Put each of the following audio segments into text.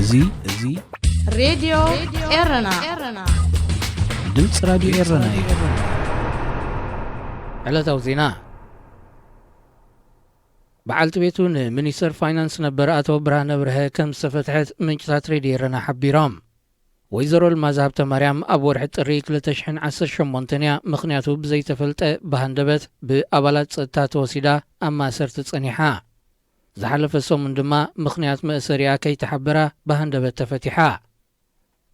እዚ እዚ ሬድዮ ኤረና፣ ድምፂ ራዲዮ ኤረና እዩ። ዕለታዊ ዜና። በዓልቲ ቤቱ ንሚኒስተር ፋይናንስ ነበር ኣቶ ብርሃነ ብርሀ ከም ዝተፈትሐት ምንጭታት ሬድዮ ኤረና ሓቢሮም። ወይዘሮ ኣልማዝ ሃብተማርያም ኣብ ወርሒ ጥሪ ክልተ ሽሕን ዓሰርተ ሸሞንተን እያ ምኽንያቱ ብዘይተፈልጠ ብሃንደበት ብኣባላት ጸጥታ ተወሲዳ ኣብ ማእሰርቲ ጸኒሓ። ዝሓለፈ ሰሙን ድማ ምኽንያት መእሰሪኣ ከይተሓበራ ብሃንደበት ተፈቲሓ።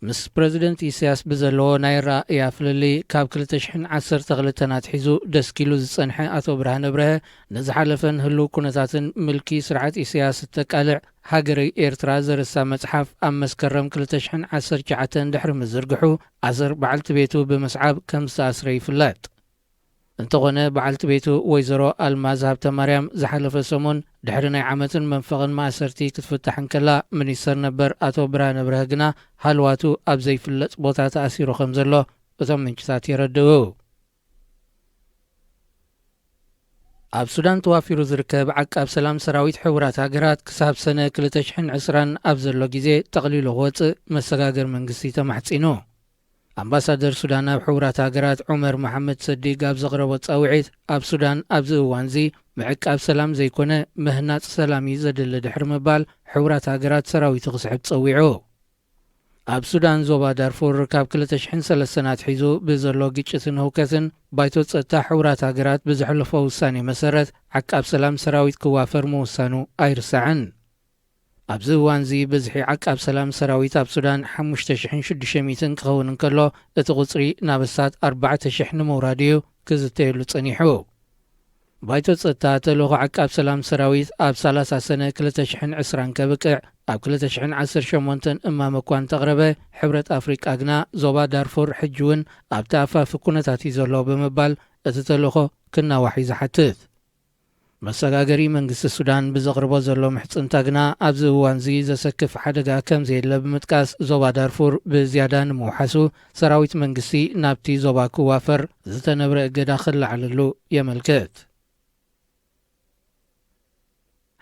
ምስ ፕረዚደንት ኢሳያስ ብዘለዎ ናይ ኣረኣእያ ፍልልይ ካብ ክልተ ሽሕን ዓሰርተ ክልተን ኣትሒዙ ደስኪሉ ዝጸንሐ ኣቶ ብርሃነ ብርሀ ንዝሓለፈን ህልው ኩነታትን ምልኪ ስርዓት ኢሳያስ እተቃልዕ ሃገረይ ኤርትራ ዘርእስታ መጽሓፍ ኣብ መስከረም ክልተ ሽሕን ዓሰርተ ትሽዓተን ድሕሪ ምዝርግሑ ኣሰር በዓልቲ ቤቱ ብምስዓብ ከም ዝተኣስረ ይፍለጥ። እንተኾነ በዓልቲ ቤቱ ወይዘሮ ኣልማዝ ሃብተማርያም ዝሓለፈ ሰሙን ድሕሪ ናይ ዓመትን መንፈቕን ማእሰርቲ ክትፍታሕ እንከላ ሚኒስተር ነበር ኣቶ ብርሃነ ብርሀ ግና ሃልዋቱ ኣብ ዘይፍለጥ ቦታ ተኣሲሩ ከም ዘሎ እቶም ምንጭታት የረድኡ። ኣብ ሱዳን ተዋፊሩ ዝርከብ ዓቃብ ሰላም ሰራዊት ሕቡራት ሃገራት ክሳብ ሰነ ክልተ ሽሕን ዕስራን ኣብ ዘሎ ግዜ ጠቕሊሉ ክወጽእ መሰጋገር መንግስቲ ተማሕጺኑ። ኣምባሳደር ሱዳን ኣብ ሕቡራት ሃገራት ዑመር መሓመድ ሰዲግ ኣብ ዘቕረቦ ጻውዒት ኣብ ሱዳን ኣብዚ እዋንዚ ምዕቃብ ሰላም ዘይኮነ ምህናጽ ሰላም እዩ ዘድሊ ድሕሪ ምባል ሕቡራት ሃገራት ሰራዊቱ ክስሕብ ጸዊዑ። ኣብ ሱዳን ዞባ ዳርፉር ካብ ክልተ ሽሕን ሰለስተን ኣትሒዙ ብዘሎ ግጭትን ህውከትን ባይቶ ጸጥታ ሕቡራት ሃገራት ብዘሕለፎ ውሳኔ መሰረት ዓቃብ ሰላም ሰራዊት ክዋፈር ምውሳኑ ኣይርሳዕን። ኣብዚ እዋንዚ ብዝሒ ዓቃብ ሰላም ሰራዊት ኣብ ሱዳን ሓሙሽተ ሽሕን ሽዱሽተ ሚእትን ክኸውን እንከሎ እቲ ቁጽሪ ናብ ኣስታት ኣርባዕተ ሽሕ ንምውራድ እዩ ክዝተየሉ ጸኒሑ። ባይቶ ጸጥታ ተልእኾ ዓቃብ ሰላም ሰራዊት ኣብ ሰላሳ ሰነ ክልተ ሽሕን ዕስራን ከብቅዕ ኣብ ክልተ ሽሕን ዓሰርተ ሸሞንተን እማመ እኳ እንተቕረበ ሕብረት ኣፍሪቃ ግና ዞባ ዳርፉር ሕጂ እውን ኣብቲ ኣፋፊ ኩነታት እዩ ዘሎ ብምባል እቲ ተልእኾ ክናዋሕ እዩ ዝሓትት። መሰጋገሪ መንግስቲ ሱዳን ብዘቕርቦ ዘሎ ምሕጽንታ ግና ኣብዚ እዋንዚ ዘሰክፍ ሓደጋ ከም ዘየለ ብምጥቃስ ዞባ ዳርፉር ብዝያዳ ንምውሓሱ ሰራዊት መንግስቲ ናብቲ ዞባ ክዋፈር ዝተነብረ እገዳ ክለዓለሉ የመልክት።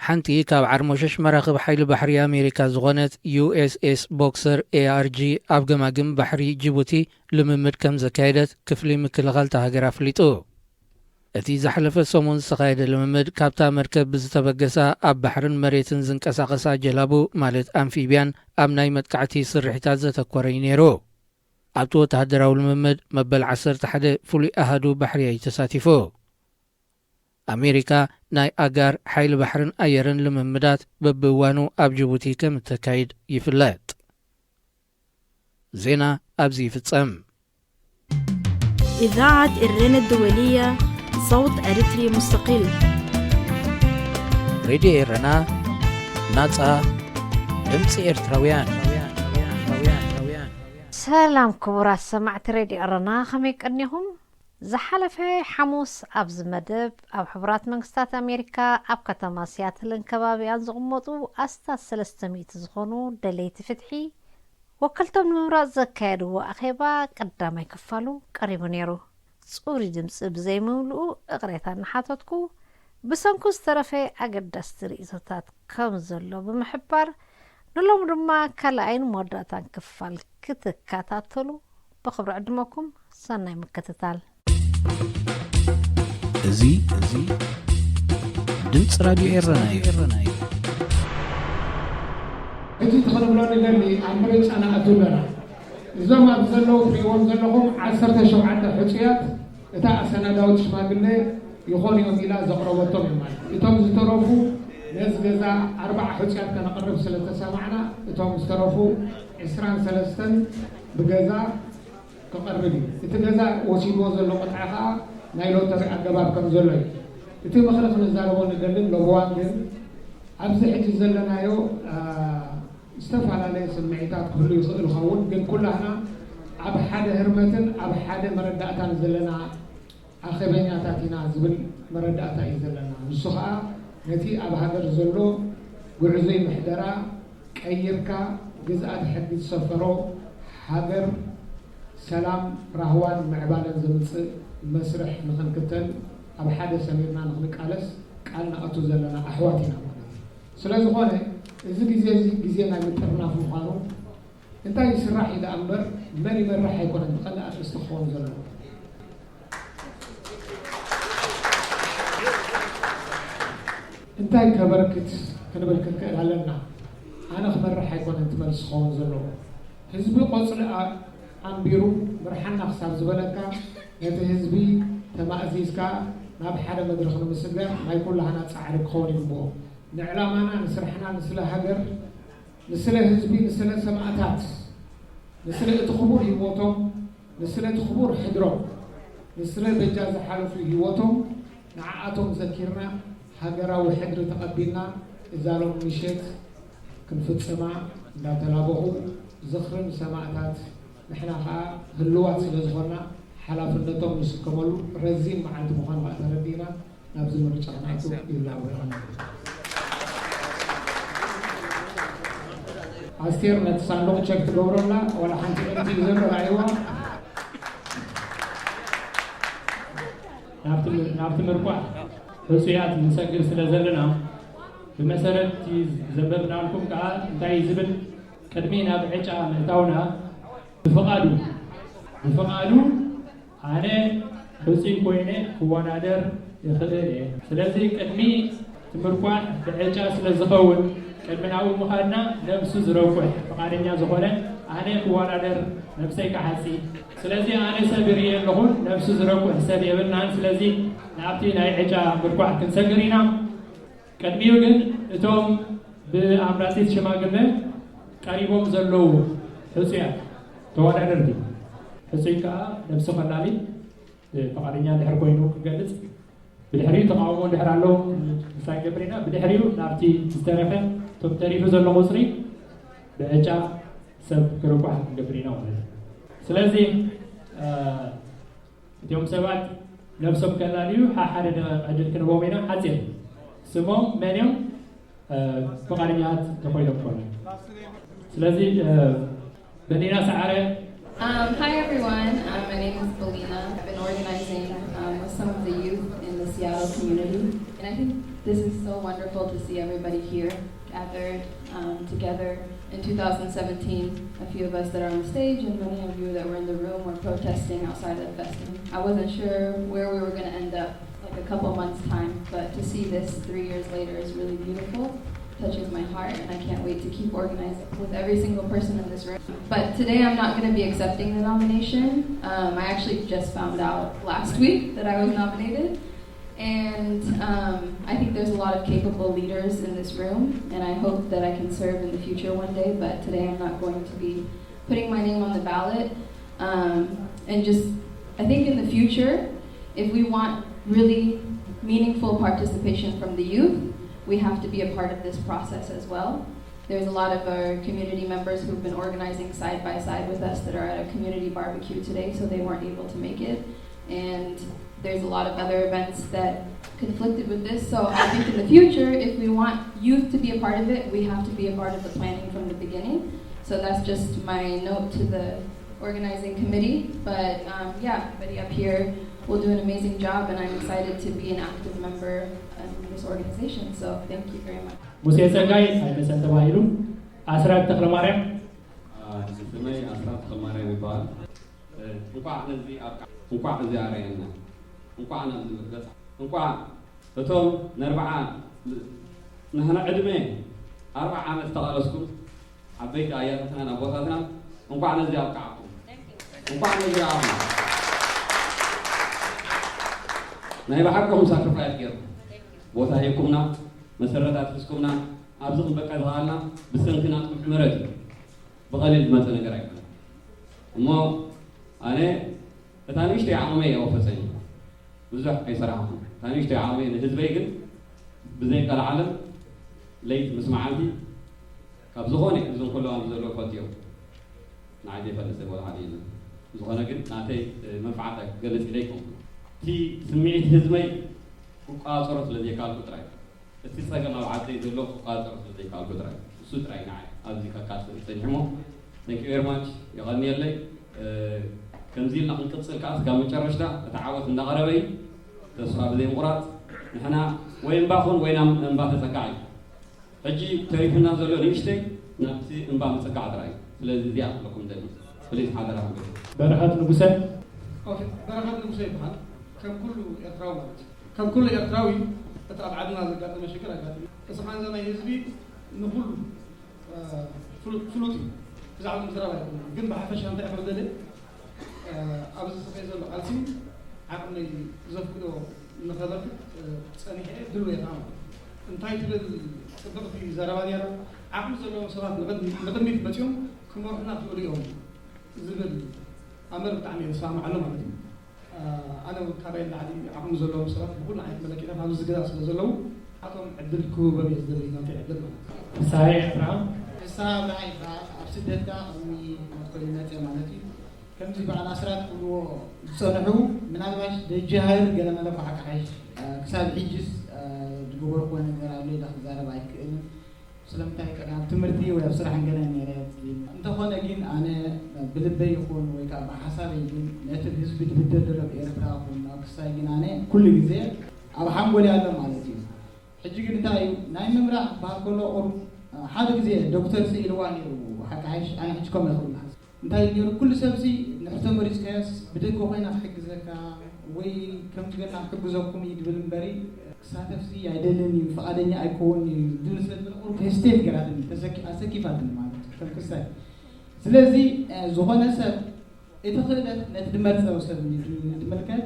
ሓንቲ ካብ ዓርሞሸሽ መራኽብ ሓይሊ ባሕሪ ኣሜሪካ ዝኾነት ዩ ኤስ ኤስ ቦክሰር ኤ ኣር ጂ ኣብ ገማግም ባሕሪ ጅቡቲ ልምምድ ከም ዘካየደት ክፍሊ ምክልኻል እታ ሃገር ኣፍሊጡ። እቲ ዝሓለፈ ሰሙን ዝተኻየደ ልምምድ ካብታ መርከብ ብዝተበገሳ ኣብ ባሕርን መሬትን ዝንቀሳቐሳ ጀላቡ ማለት ኣምፊብያን ኣብ ናይ መጥቃዕቲ ስርሒታት ዘተኮረ እዩ ነይሩ። ኣብቲ ወተሃደራዊ ልምምድ መበል ዓሰርተ ሓደ ፍሉይ ኣሃዱ ባሕርያ እዩ ተሳቲፉ። ኣሜሪካ ናይ ኣጋር ሓይሊ ባሕርን ኣየርን ልምምዳት በብእዋኑ ኣብ ጅቡቲ ከም እተካይድ ይፍለጥ። ዜና ኣብዚ ይፍጸም። إذاعة إرينا الدولية، صوت أريتري مستقل. ሬድዮ ኤረና፣ ናጻ ድምጺ ኤርትራውያን። ሰላም ክቡራት ሰማዕቲ ሬድዮ ኤረና፣ ከመይ ቀኒኹም? ዝሓለፈ ሓሙስ ኣብዚ መደብ ኣብ ሕቡራት መንግስታት ኣሜሪካ ኣብ ከተማ ሲያትልን ከባቢኣን ዝቕመጡ ኣስታት ሰለስተ ሚእቲ ዝኾኑ ደለይቲ ፍትሒ ወከልቶም ንምምራፅ ዘካየድዎ ኣኼባ ቀዳማይ ክፋሉ ቀሪቡ ነይሩ። ፅሩይ ድምፂ ብዘይምምልኡ እቕሬታ እናሓተትኩ ብሰንኩ ዝተረፈ ኣገዳስቲ ርእይቶታት ከም ዘሎ ብምሕባር ንሎም ድማ ካልኣይን መወዳእታን ክፋል ክትከታተሉ ብኽብሪ ዕድመኩም ሰናይ ምክትታል። እዚ እዚ ድምፂ ራድዮ ኤረና እዩ። ሕጂ ትኽንብሎ ንደሊ ኣብ ምርጫ ንኣቱ ኣለና። እዞም ኣብ ዘለዉ ትሪእዎም ዘለኹም ዓሰርተ ሸውዓተ ሕፁያት እታ ኣሰናዳዊት ሽማግለ ይኾኑ እዮም ኢላ ዘቕረበቶም እዮም ማለት። እቶም ዝተረፉ ነዚ ገዛ ኣርባዓ ሕፁያት ከነቕርብ ስለ ዝተሰማዕና እቶም ዝተረፉ ዕስራን ሰለስተን ብገዛ ክቐርብ እዩ። እቲ ገዛ ወሲድዎ ዘሎ ቅጥዒ ከዓ ናይ ሎተሪ ኣገባብ ከም ዘሎ እዩ። እቲ ምኽሪ ክንዛረቦ ንደልን ለብዋን ግን ኣብዚ ሕጂ ዘለናዮ ዝተፈላለየ ስምዒታት ክህሉ ይኽእል ይኸውን፣ ግን ኩላህና ኣብ ሓደ ህርመትን ኣብ ሓደ መረዳእታን ዘለና ኣኼበኛታት ኢና ዝብል መረዳእታ እዩ ዘለና። ንሱ ከዓ ነቲ ኣብ ሃገር ዘሎ ግዕዙይ ምሕደራ ቀይርካ ግዝኣተ ሕጊ ዝሰፈሮ ሃገር ሰላም፣ ራህዋን ምዕባለን ዘምፅእ መስርሕ ንኽንክተል ኣብ ሓደ ሰሚርና ንኽንቃለስ ቃል ንኣቱ ዘለና ኣሕዋት ኢና ማለት እዩ። ስለዝኾነ እዚ ግዜ እዚ ግዜ ናይ ምጥርናፍ ምዃኑ እንታይ ይስራሕ እዩ ደኣ እምበር መን ይመርሕ ኣይኮነን እቲ ቀንዲ ኣርእስቲ ክኸውን ዘለዎ። እንታይ ከበርክት ክንብል ክንክእል ኣለና። ኣነ ክመርሕ ኣይኮነን እቲ መልሲ ክኸውን ዘለዎ። ህዝቢ ቆጽሊ ኣንቢሩ ምርሓና ክሳብ ዝበለካ ነቲ ህዝቢ ተማእዚዝካ ናብ ሓደ መድረኽ ንምስጋር ናይ ኩላህና ጻዕሪ ክኸውን ይግብኦ። ንዕላማና፣ ንስራሕና፣ ንስለ ሃገር፣ ንስለ ህዝቢ፣ ንስለ ሰማእታት፣ ንስለ እቲ ክቡር ህይወቶም፣ ንስለ እቲ ክቡር ሕድሮም፣ ንስለ በጃ ዝሓለፉ ህይወቶም ንዓኣቶም ዘኪርና ሃገራዊ ሕድሪ ተቐቢልና እዛ ሎም ምሸት ክንፍጽማ እንዳተላበኹ ዝኽሪ ንሰማእታት ንሕና ኸኣ ህልዋት ስለ ዝኾንና ሓላፍነቶም ንስከመሉ ረዚን መዓልቲ ምዃኑ ኸኣ ተረዲእና ናብዚ ምርጫ ክንኣቱ ይላወ። ኣስቴር ነቲ ሳንዱቕ ቸክ ትገብረላ ዋላ ሓንቲ እንቲ እዩ ዘሎ ራእይዋ። ናብቲ ምርቋሕ ሕጹያት ንሰግር ስለ ዘለና ብመሰረት ዘንበብናልኩም ከኣ እንታይ ዝብል ቅድሚ ናብ ዕጫ ምእታውና ብፍቓዱ ብፍቓዱ ኣነ ሕጹይ ኮይነ ክወዳደር ይኽእል እየ። ስለዚ ቅድሚ እቲ ምርቋሕ ብዕጫ ስለ ዝኸውን ቅድሚ ናብኡ ምኻድና ነብሱ ዝረኩሕ ፍቓደኛ ዝኾነ ኣነ ክወዳደር ነብሰይ ክሓጺ። ስለዚ ኣነ ሰብ ይርኢ ኣለኹ ነብሱ ዝረኩሕ ሰብ የብልናን። ስለዚ ናብቲ ናይ ዕጫ ምርቋሕ ክንሰግር ኢና። ቅድሚኡ ግን እቶም ብኣምራጺት ሽማግለ ቀሪቦም ዘለዉ ሕጹያት ተወዳደርቲ ሕጹይ ከኣ ነብሱ ከላሊ ፍቓደኛ ድሕር ኮይኑ ክገልጽ ብድሕሪኡ ተቃውሞ ድሕር ኣሎ ምሳይ ገብር ኢና ብድሕሪኡ ናብቲ ዝተረፈ እቶም ተሪፉ ዘሎ ቁጽሪ ብዕጫ ሰብ ክርቋሕ ክንገብር ኢና ማለት እዩ። ስለዚ እቲኦም ሰባት ነብሶም ከላልዩ ሓሓደ ዕድል ክንቦም ኢና። ሓፂር ስሞም መን እዮም? ፍቓደኛት ተኮይኖም ኮነ ስለዚ በኒና ሰዓረ። Um, hi everyone, um, my name is Belina. I've been organizing um, with some of the youth in the Seattle community, and I think this is so wonderful to see everybody here gathered um, together. In two thousand seventeen, a few of us that are on the stage and many of you that were in the room were protesting outside of the festival. I wasn't sure where we were going to end up like a couple months time, but to see this three years later is really beautiful, touches my heart, and I can't wait to keep organizing with every single person in this room. But today I'm not going to be accepting the nomination. Um, I actually just found out last week that I was nominated. And um, I think there's a lot of capable leaders in this room, and I hope that I can serve in the future one day, but today I'm not going to be putting my name on the ballot. Um, and just, I think in the future, if we want really meaningful participation from the youth, we have to be a part of this process as well. There's a lot of our community members who've been organizing side by side with us that are at a community barbecue today, so they weren't able to make it. And there's a lot of other events that conflicted with this. So I think in the future, if we want youth to be a part of it, we have to be a part of the planning from the beginning. So that's just my note to the organizing committee. But um, yeah, everybody up here will do an amazing job, and I'm excited to be an active member in this organization. So thank you very much. ሙሴ ጸጋይ ኣይመሰን ተባሂሉ። ኣስራት ተኽለማርያም። ስመይ ኣስራት ተኽለማርያም ይበሃል። እንቋዕ ነዚ ኣብቃ እንቋዕ እዚ ኣረየና እንቋዕ ናብዚ በጻ እንቋዕ እቶም ነርብዓ ንሕና ዕድመ ኣርብዓ ዓመት ዝተቓለስኩም ዓበይቲ ኣያታትናን ኣቦታትናን እንቋዕ ነዚ ኣብቃዓኩም። እንቋዕ ነዚ ኣኹም ናይ ብሓቅኹም ሳክሪፋይስ ገይርኩም ቦታ ሂብኩምና መሰረታት ሒዝኩምና ኣብዚ ክንበቃ ዝኸኣልና ብሰንክና ጥምሕ ምረት እዩ። ብቐሊል ዝመፀ ነገር ኣይኮነን። እሞ ኣነ እታ ንእሽተይ ዓቕመይ እየ ወፈፀኒ። ብዙሕ ኣይሰራሕኹም። እታ ንእሽተይ ዓቕመይ ንህዝበይ ግን ብዘይ ቀልዓለም ለይቲ ምስ መዓልቲ ካብ ዝኾነ እዞም ኩሎም ኣብዚ ዘለዉ ፈልጥዮም ንዓይ ዘይፈልጥ ሰብ ወላ ሓደ የለን። ዝኾነ ግን ናተይ መንፍዓት ክገልፅ ኢለ ይኮንኩ። እቲ ስምዒት ህዝበይ ክቋፀሮ ስለ ዘይካልኩ ጥራይ እቲ ጸገም ኣብ ዓደይ ዘሎ ክቋጸር ስለ ዘይከኣልኩ ጥራይ እሱ ጥራይ ንዓይ ኣብዚ ከቃጽል ጸኒሕሞ። Thank you very much። የቐንየለይ። ከምዚ ኢልና ክንቅጽል ከኣ ስጋብ መጨረሽታ እቲ ዓወት እንዳቐረበ እዩ። ተስፋ ብዘይ ምቑራጽ ንሕና ወይ እምባ ኹን ወይ ናብ እምባ ተጸጋዕ እዩ። ሕጂ ተሪፉና ዘሎ ንእሽተይ ናብቲ እምባ ምጽጋዕ ጥራይ። ስለዚ እዚኣ ክብለኩም ደሊ። ፕሊዝ ሓደራ ክብል። በረኸት ንጉሰ። ኦኬ፣ በረኸት ንጉሰ ይበሃል። ከም ኩሉ ኤርትራዊ ማለት እዩ። ከም ኩሉ ኤርትራዊ እቲ ኣብ ዓድና ዘጋጠመ ሽግር ኣጋጢሙ። እቲ ቃንዛ ናይ ህዝቢ ንኹሉ ፍሉጥ እዩ። ብዛዕባ ምዝራብ ኣይኮነን፣ ግን ብሓፈሻ እንታይ ክብል ደልየ፣ ኣብዚ ዝኸየ ዘሎ ቃልሲ ዓቕመይ ዘፍቅዶ ንኸበርክት ጸኒሐ ድልው እየ። እንታይ ትብል ጽብቕቲ ዘረባ ነይራ። ዓቕሚ ዘለዎም ሰባት ንቕድሚት መጺኦም ክመርሑና ክኽእሉ እዮም ዝብል ኣምር ብጣዕሚ እየ ዝሰማማዓሉ ማለት እዩ። ኣነ እውን ካባይ ንላዕሊ ዓቕሚ ዘለዎም ሰባት ብኹሉ ዓይነት መለኪታት ኣብዚ ዝገዛ ስለ ዘለዉ ኣቶም ዕድል ክህቦም እየ ዝደሊ ናተይ ዕድል ማለት እዩ። ፍስሃየ ኣብርሃም። ፍስሃ ኣብርሃ ይበሃል። ኣብ ስደት ከኣ ቅድሚ ሞት ኮይኑ መፅእ ማለት እዩ። ከምዚ በዓል ኣስራት ክብልዎ ዝፀንሑ ምናልባሽ ደጅ ሃይር ገለመለ ኳዕቃዓሽ ክሳብ ሕጅስ ዝገበርክዎ ነገር ኣሎ ኢለ ክዛረብ ኣይክእልን። ስለምንታይ ቀዳም ትምህርቲ ወይ ኣብ ስራሕ ገለ ነይረ። እንተኾነ ግን ኣነ ብልበይ ይኹን ወይ ከዓ ብሓሳበይ ግን ነቲ ህዝቢ ትብደል ዘሎ ብኤርትራ ይኹን ኣብ ክሳይ ግን ኣነ ኩሉ ግዜ ኣብ ሓንጎል ያለ ማለት እዩ። ሕጂ ግን እንታይ እዩ ናይ ምምራሕ ክበሃል ከሎ ቁሩብ ሓደ ግዜ ዶክተር ስኢልዋ ነይሩ ሓቂ ሓይሽ ኣነ ሕጂ ከም ይኽብል እንታይ ነይሩ ኩሉ ሰብሲ ንሕቶ መሪፅካዮስ ብደገ ኮይና ክሕግዘካ ወይ ከምዚ ገና ክሕግዘኩም እዩ ድብል እምበሪ ክሳተፍሲ ኣይደልን እዩ ፍቓደኛ ኣይከውን እዩ ድብል ስለ ዝበለ ቁሩብ ሄስቴት ገራትኒ ኣሰኪፋትኒ ማለት እዩ ከም ክሳይ ስለዚ ዝኾነ ሰብ እቲ ክእለት ነቲ ድመርፀው ሰብ ድምልከት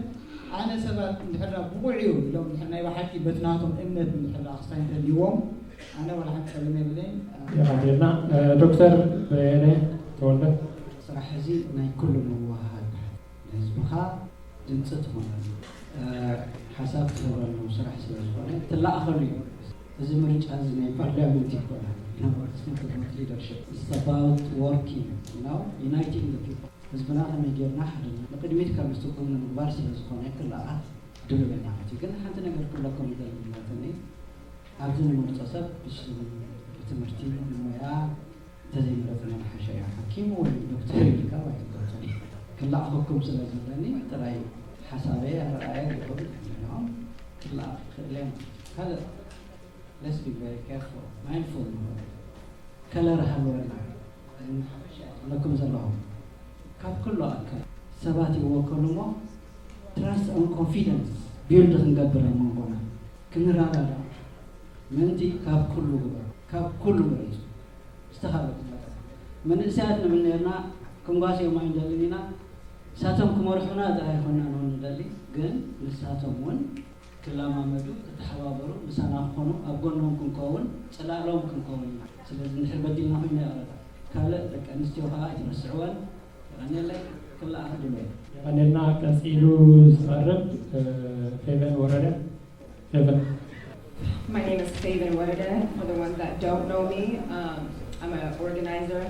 ኣነ ሰባት እንድሕራ ብቑዕ እዩ ኢሎም ድሕር ናይ ብሓቂ በቲ ናቶም እምነት እንድሕራ ክሳይ እንተልይዎም ኣነ ዋላ ሓንቲ ፀገም የብለይን። የቐንየልና። ዶክተር በየነ ተወልደ። ስራሕ እዚ ናይ ኩሉ ምውህሃድ ንህዝብኻ ድምፂ ትኾነሉ ሓሳብ ትህበሉ ስራሕ ስለ ዝኾነ ትለኣኸሉ እዩ። እዚ ምርጫ እዚ ናይ ፓርላመንት ይኮነ ሊደርሽፕ about working uniting the people ህዝብና ከመይ ጌርና ሓደ ንቅድሚት ካብ ዝትኩን ንምግባር ስለ ዝኾነ ክለኣኽ ድሉው ኢና ማለት እዩ። ግን ሓንቲ ነገር ክብለኩም ይደሊ ናትኒ ኣብዚ ንመርፆ ሰብ ብስም ብትምህርቲ ብሞያ እንተዘይመረፅና ንሓሻ እዩ። ሓኪም ወይ ዶክተር ኢልካ ኣይትገርፁኒ። ክለኣኸኩም ስለ ዘለኒ ጥራይ ሓሳበይ ኣረኣየ ይኹን ክልኦም ክለኣኽ ክኽእል እየ። ካልእ let's be very careful mindful ንኹን። ከለር ሃለወና ለኩም ዘለኹም ካብ ኩሉ ኣካል ሰባት ይወከሉ እሞ trust and confidence build ክንገብር ኣብ መንጎና ክንረዳዳ ምእንቲ ካብ ኩሉ ግበር ካብ ኩሉ ምረፁ ዝተኻለኩም መጠን መንእሰያት ንብል ነርና ክንጓስዮም ኣይንደልን ኢና ንሳቶም ክመርሑና ጥራይ ይኮና ንሆን ንደሊ ግን ንሳቶም እውን ክለማመዱ ክተሓባበሩ ምሳና ክኾኑ ኣብ ጎኖም ክንከውን ፅላሎም ክንከውን ኢና ስለዚ እንድሕር በዲልና ኮይና ይቕረታ ካልእ ደቂ ኣንስትዮ ከዓ ኣይትረስዕወን የቐንየለይ ክለኣኽ ድሎ የቐንየልና ቀፂሉ ዝቐርብ ፌቨን ወረደ ፌቨን My name is Faven Werede. For the ones that don't know me, um, I'm an organizer.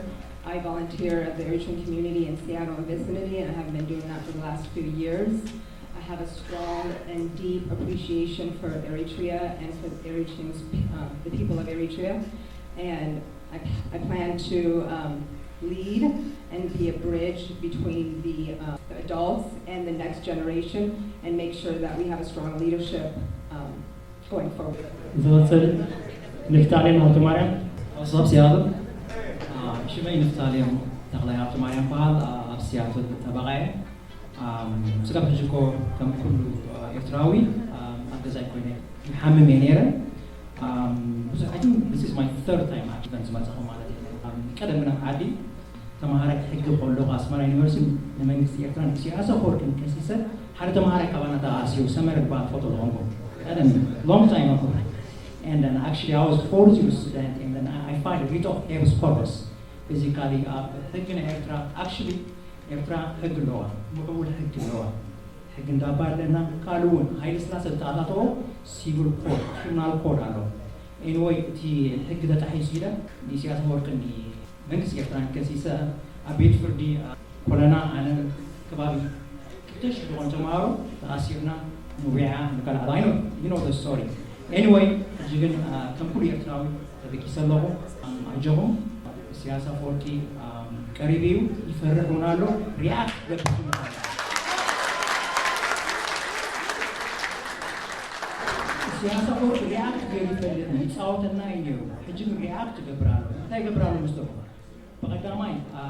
I volunteer at the Eritrean community in Seattle and vicinity, and I have been doing that for the last few years. I have a strong and deep appreciation for Eritrea and for Eritreans, um, the people of Eritrea. And I, I plan to um, lead and be a bridge between the, uh, the adults and the next generation and make sure that we have a strong leadership um, going forward. ዝቕፅል ንፍታሌም ሃብተማርያም ወሳብ ሲያትል ሽመይ ንፍታሌም ተኽላይ ሃብተማርያም በሃል ኣብ ሲያትል ተበቓየ ስጋብ ሕጂ እኮ ከም ኩሉ ኤርትራዊ ኣብ ገዛይ ኮይነ ይሓምም እየ ነይረ ብዙሕ I think this is my third time ኣብ ኢቨንት ዝመፀኹ ማለት እዩ ቀደም ናብ ዓዲ ተማሃራይ ሕጊ ከለኹ ኣስመራ ዩኒቨርሲቲ ንመንግስቲ ኤርትራን ኢሳያስ ኣፈወርቅን ከሲሰ ሓደ ተማሃራይ ካባና ተኣስዩ ሰመረ ዝበሃል ትፈልጦ ዝኾንኩም ቀደም long time ago and then actually I was forced to student and then I filed writ of habeas corpus basically ኣብ ሕጊ ናይ ኤርትራ actually ኤርትራ ሕጊ ኣለዋ ምዕቡል ሕጊ ኣለዋ ሕጊ እንዳባ ኣለና ካልእ እውን ሃይለ ስላሰ ዝተኣታተዎ civil code criminal code ኣሎ anyway እቲ ሕጊ ተጣሒሱ ኢለ ንኢሳያስ ኣፈወርቂ መንግስቲ ኤርትራ ከሲሰ ኣብ ቤት ፍርዲ ኮለና ኣነ ከባቢ ክልተ ሽሕ ዝኾኑ ተምሃሮ ተኣሲርና ንዊዓ ንከልኣት ኣይኖ you know the story anyway ሕጂ ግን ከም ኩሉ ኤርትራዊ ተበጊሰ ኣለኹ ኣጆኹም ኢሳያስ ኣፈወርቂ ቀሪቡ እዩ ይፈርሕ እውን ኣሎ react ገብር ኢሳያስ ኣፈወርቂ ሪኣክት ገይሩ ይፈልጥ፣ ይፃወተና እዩ ነይሩ። ሕጂ ግን ሪኣክት ይገብር ኣሎ። እንታይ ይገብር ኣሎ መስለኩም? ብቐዳማይ፣ አ፣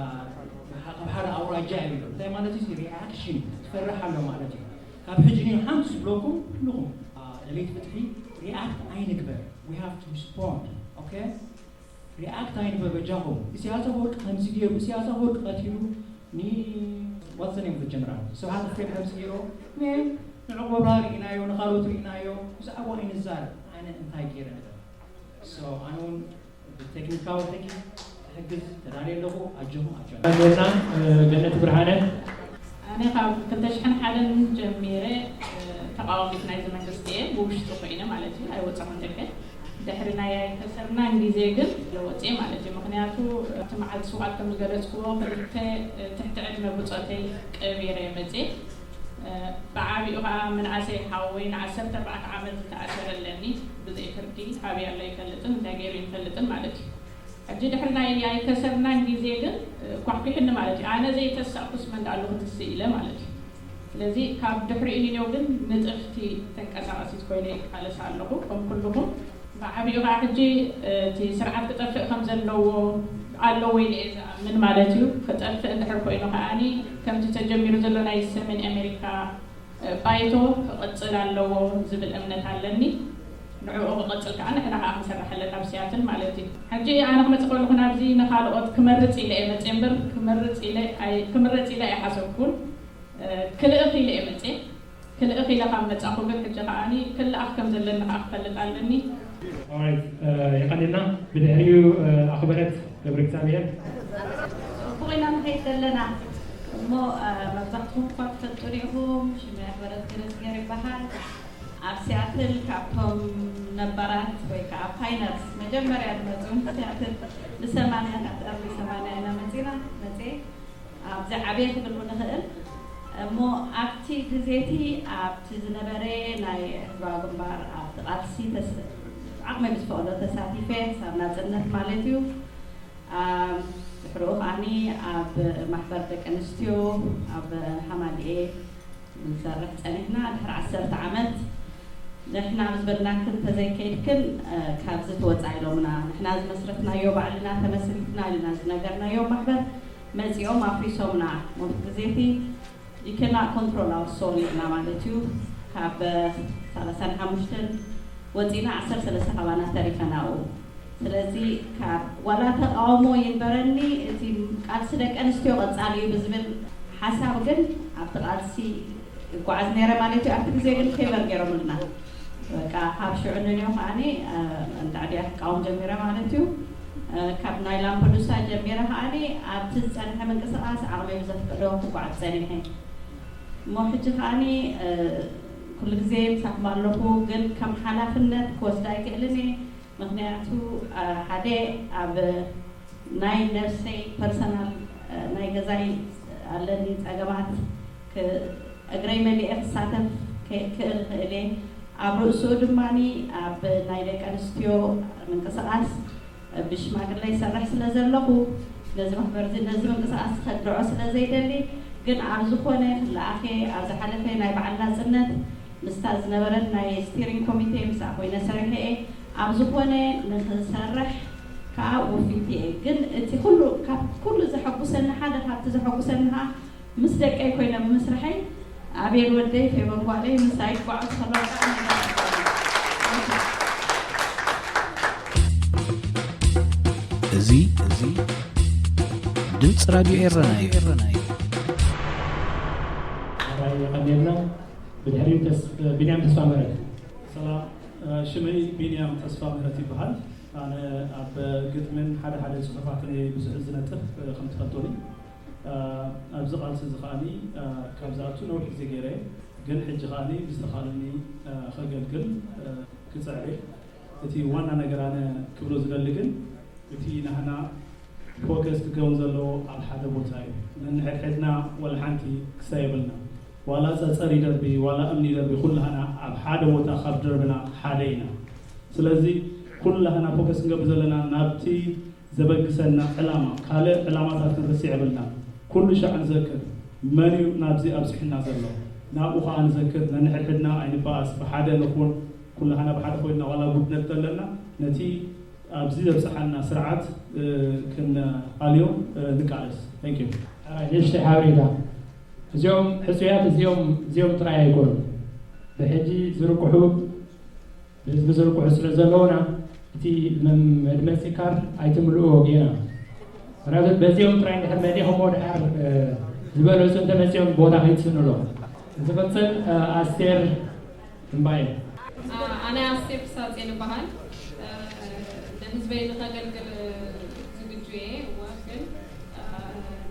ካብ ሓደ ኣውራጃ እዩ። እንታይ ማለት እዩ? ሪኣክሽን ትፈርሕ ኣሎ ማለት እዩ። ካብ ሕጂ ንሓንቲ ዝብለኩም ኩልኹም፣ አ፣ ደለይቲ ፍትሒ፣ ሪኣክት ኣይንግበር። We have to respond. ኦኬ? ሪኣክት ኣይንግበር በጃኹም። ኢሳያስ ኣፈወርቂ ከምዚ ገይሩ፣ ኢሳያስ ኣፈወርቂ ቀቲሉ፣ ኒ-፣ what's the name of the general? ስብሓት ኤፍሬም ከምዚ ገይሩ፣ ኒ-፣ ንዕቁብ ወራር ርኢናዮ፣ ንኻልኦት ርኢናዮ፣ ብዛዕባ ኣይንዛረብ። ኣነ እንታይ ገይረ ንበል? So፣ ኣነ እውን ብቴክኒካዊ ሕጊ ክሕግዝ ተዳልየ ኣለኹ። ኣጆኹም፣ ኣጆና። ኣጆና፣ እ፣ ገነት ብርሃነ። ኣነ ካብ ክልተ ሽሕን ሓደን ጀሚረ፣ እ፣ ተቃዋሚት ናይዚ መንግስቲ እየ፣ ብውሽጢ ኮይነ ማለት እዩ፣ ኣይወጻኹን ደገ። ድሕሪ ናይ ኣይከሰርናን ግዜ ግን ለወጽ እየ ማለት እዩ። ምኽንያቱ፣ እቲ መዓልቲ ስውኣት ከም ዝገለጽክዎ፣ ክልተ፣ እ፣ ትሕቲ ዕድመ ብጾተይ ቀቢረ መጽየ። እ፣ ብዓቢኡ ከኣ ምንኣሰይ ሓወይ ንዓሰርተ ኣርባዕተ ዓመት ዝተኣሰረ ኣለኒ፣ ብዘይ ፍርዲ። ኣበይ ኣሎ ኣይፈልጥን፣ እንታይ ገይሩ ኣይፈልጥን ማለት እዩ። ሕጂ ድሕሪ ናይ ኣይከሰርናን ግዜ ግን፣ እ፣ ኳሕኲሕኒ ማለት እዩ። ኣነ ዘይተሳእኩስ መን ደኣ ኣሎ ክትስእ ኢለ ማለት እዩ። ስለዚ ካብ ድሕሪኡ ንኔው ግን ንጥፍቲ ተንቀሳቐሲት ኮይነ ይቃለስ ኣለኹ። ከም ኩልኹም ብዓቢኡ ከዓ ሕጂ፣ እ፣ እቲ ስርዓት ክጠፍእ ከም ዘለዎ፣ ኣለዎ ኢለ እየ ዝኣምን ማለት እዩ። ክጠፍእ እንድሕር ኮይኑ ከዓኒ ከምቲ ተጀሚሩ ዘሎ ናይ ሰሜን ኣሜሪካ፣ እ፣ ባይቶ ክቕጽል ኣለዎ ዝብል እምነት ኣለኒ። ንዕኡ ክቕጽል ከዓ ንሕና ከዓ ክንሰርሕ ኣለና ኣብ ሲያትል ማለት እዩ። ሕጂ ኣነ ክመጽእ ከለኹ ናብዚ ንኻልኦት ክመርጽ ኢለ እየ መጽእ እምበር ክመርጽ ኢለ ኣይ-፣ ክምረጽ ኢለ ኣይሓሰብኩን። እ፣ ክልእኽ ኢለ እየ መጽእ። ክልእኽ ኢለ ካብ መጻኹ ግን ሕጂ ከዓኒ ክልኣኽ ከም ዘለኒ ከዓ ክፈልጥ ኣለኒ። Alright፣ እ፣ የቐንየልና። ብድሕሪኡ፣ እ፣ ኣኽበረት ገብረ እግዚኣብሔር። ጽቡቕ ኢና ንኸይድ ዘለና። እሞ፣ እ፣ መብዛሕትኹም እኳ ትፈልጡኒ ኢኹም። ሽመይ ኣኽበረት ገረዝገር ይበሃል። ኣብ ሲያትል ካብቶም ነባራት ወይ ከዓ ፓይነርስ መጀመርያ ዝመጹ ሲያትል ንሰማንያ፣ ካብ ቀርኒ ሰማንያ ኢና መጺና፣ መጺኤ። ኣብዚ ዓብየ ክብል እውን ንኽእል እሞ ኣብቲ ግዜ እቲ ኣብቲ ዝነበረ ናይ ህዝባዊ ግንባር ኣብቲ ቃልሲ ተስ-፣ ዓቕመይ ብዝፈቕዶ ተሳቲፈ ክሳብ ናፅነት ማለት እዩ። ኣብ ድሕሪኡ ከዓኒ ኣብ ማሕበር ደቂ ኣንስትዮ ኣብ ሃማድኤ ንሰርሕ ፀኒሕና ድሕሪ ዓሰርተ ዓመት ንሕና ምስ በልናክን እንተዘይከይድክን፣ እ፣ ካብዚ ትወፃ ኢሎምና። ንሕና ዝመስረትናዮ ባዕልና ተመስሪትና ኢልና ዝነገርናዮ ማሕበር መፂኦም ኣፍሪሶምና። ሞት ግዜቲ you cannot control our soul ኢልና ማለት እዩ። ካብ ሰላሳን ሓሙሽተን ወፂና ዓሰርተ ሰለስተ ካባና ተሪፈና ኣብኡ። ስለዚ ካብ ዋላ ተቃውሞ ይንበረኒ፣ እቲ ቃልሲ ደቂ ኣንስትዮ ቀፃሊ እዩ ብዝብል ሓሳብ ግን ኣብቲ ቃልሲ ይጓዓዝ ነይረ ማለት እዩ። ኣብቲ ግዜ ግን ፌቨር ገይሮምልና። በቃ ካብ ሽዑ ንንዮ ከዓኒ፣ እ፣ እንዳ ዕድያ ክቃወም ጀሚረ ማለት እዩ። እ፣ ካብ ናይ ላምፐዱሳ ጀሚረ ከዓኒ ኣብቲ ዝጸንሐ ምንቅስቃስ ዓቕመይ ብዘፍቅዶ ክጓዓዝ ጸኒሐ። እሞ ሕጂ ከዓኒ፣ እ፣ ኩሉ ግዜ ምሳኹም ኣለኹ፣ ግን ከም ሓላፍነት ክወስዳ ኣይክእልን እየ። ምኽንያቱ፣ እ፣ ሓደ ኣብ ናይ ነብሰይ ፐርሰናል፣ እ፣ ናይ ገዛይ ኣለኒ ጸገማት ክ-፣ እግረይ መሊኤ ክሳተፍ ከይክእል እኽእል እየ። ኣብ ርእስኡ ድማኒ ኣብ ናይ ደቂ ኣንስትዮ ምንቅስቃስ ብሽማግለ ይሰርሕ ስለ ዘለኹ ነዚ ማሕበር እዚ፣ ነዚ ምንቅስቃስ ከድዖ ስለ ዘይደሊ፣ ግን ኣብ ዝኾነ ክለኣኸ ኣብ ዝሓለፈ ናይ በዓል ናጽነት ምስታ ዝነበረን ናይ ስቲሪንግ ኮሚቴ ምስኣ ኮይነ ሰሪሐ እየ። ኣብ ዝኾነ ንኽሰርሕ ከዓ ውፊት እየ። ግን እቲ ኩሉ፣ ካብ ኩሉ ዘሐጉሰኒ፣ ሓደ ካብቲ ዘሐጉሰኒ ከዓ ምስ ደቀይ ኮይነ ብምስርሐይ፣ ኣቤል ወደይ፣ ፌቨን ጓለይ፣ ምሳይ ክጓዓዙ ከለዉ ብጣዕሚ እየ ዘመስግኖም። እዚ፣ እዚ ድምፂ ራድዮ ኤረና እዩ። ኣራይ የቐንየልና። ብድሕሪኡ ተስ-፣ ቢንያም ተስፋ ምህረት። ሰላም፣ እ፣ ሽመይ ቢንያም ተስፋ ምህረት ይበሃል። ኣነ ኣብ ግጥምን ሓደ ሓደ ጽሑፋትን እየ ብዙሕ ዝነጥፍ፣ እ፣ ከም ትፈልጡኒ። እ፣ ኣብዚ ቃልሲ እዚ ከዓኒ፣ እ፣ ካብ ዝኣቱ ነዊሕ ግዜ ገይረ፣ ግን ሕጂ ከዓኒ ብዝተኻእለኒ፣ እ፣ ከገልግል፣ እ፣ ክጽዕር እየ። እቲ ዋና ነገር ኣነ ክብሎ ዝደሊ ግን፣ እቲ ናህና ፎከስ ክከውን ዘለዎ ኣብ ሓደ ቦታ እዩ። ነንሕድሕድና ወላ ሓንቲ ክሳይ የብልና። ዋላ ጸጸር ይደርቢ፣ ዋላ እምኒ ይደርቢ፣ ኩላህና ኣብ ሓደ ቦታ ካብ ደርብና ሓደ ኢና። ስለዚ ኩላህና ፎከስ ክንገብር ዘለና ናብቲ ዘበግሰና ዕላማ፣ ካልእ ዕላማታት ክንርስዕ የብልና። ኩሉ ሻዕ ንዘክር መን እዩ ናብዚ ኣብጺሑና ዘሎ። ናብኡ ኸኣ ንዘክር፣ ነንሕድሕድና ኣይንበኣስ፣ ብሓደ ንኹን፣ ኩላህና ብሓደ ኮይንና ዋላ ጉድ ነብተለና ነቲ ኣብዚ ዘብፅሓና ስርዓት ክንኣልዮ ንቃለስ። ንእሽተይ ሓበሬታ፣ እዚኦም ሕፁያት እዚኦም እዚኦም ጥራይ ኣይኮኑ፣ ብሕጂ ዝርቅሑ ብህዝቢ ዝርቅሑ ስለ ዘለውና እቲ መድመፂ ካርድ ኣይትምልእዎ ጌና። ምክንያቱ በዚኦም ጥራይ እንድሕር መሊእኹሞ ድሓር ዝበለፁ እንተመፂኦም ቦታ ከይትስእንሎም። ዝቕፅል ኣስቴር እምባየ። ኣነ ኣስቴር ክሳጼ ንበሃል። ንህዝበይ ንኸገልግል ዝግጁ እየ። እወ ግን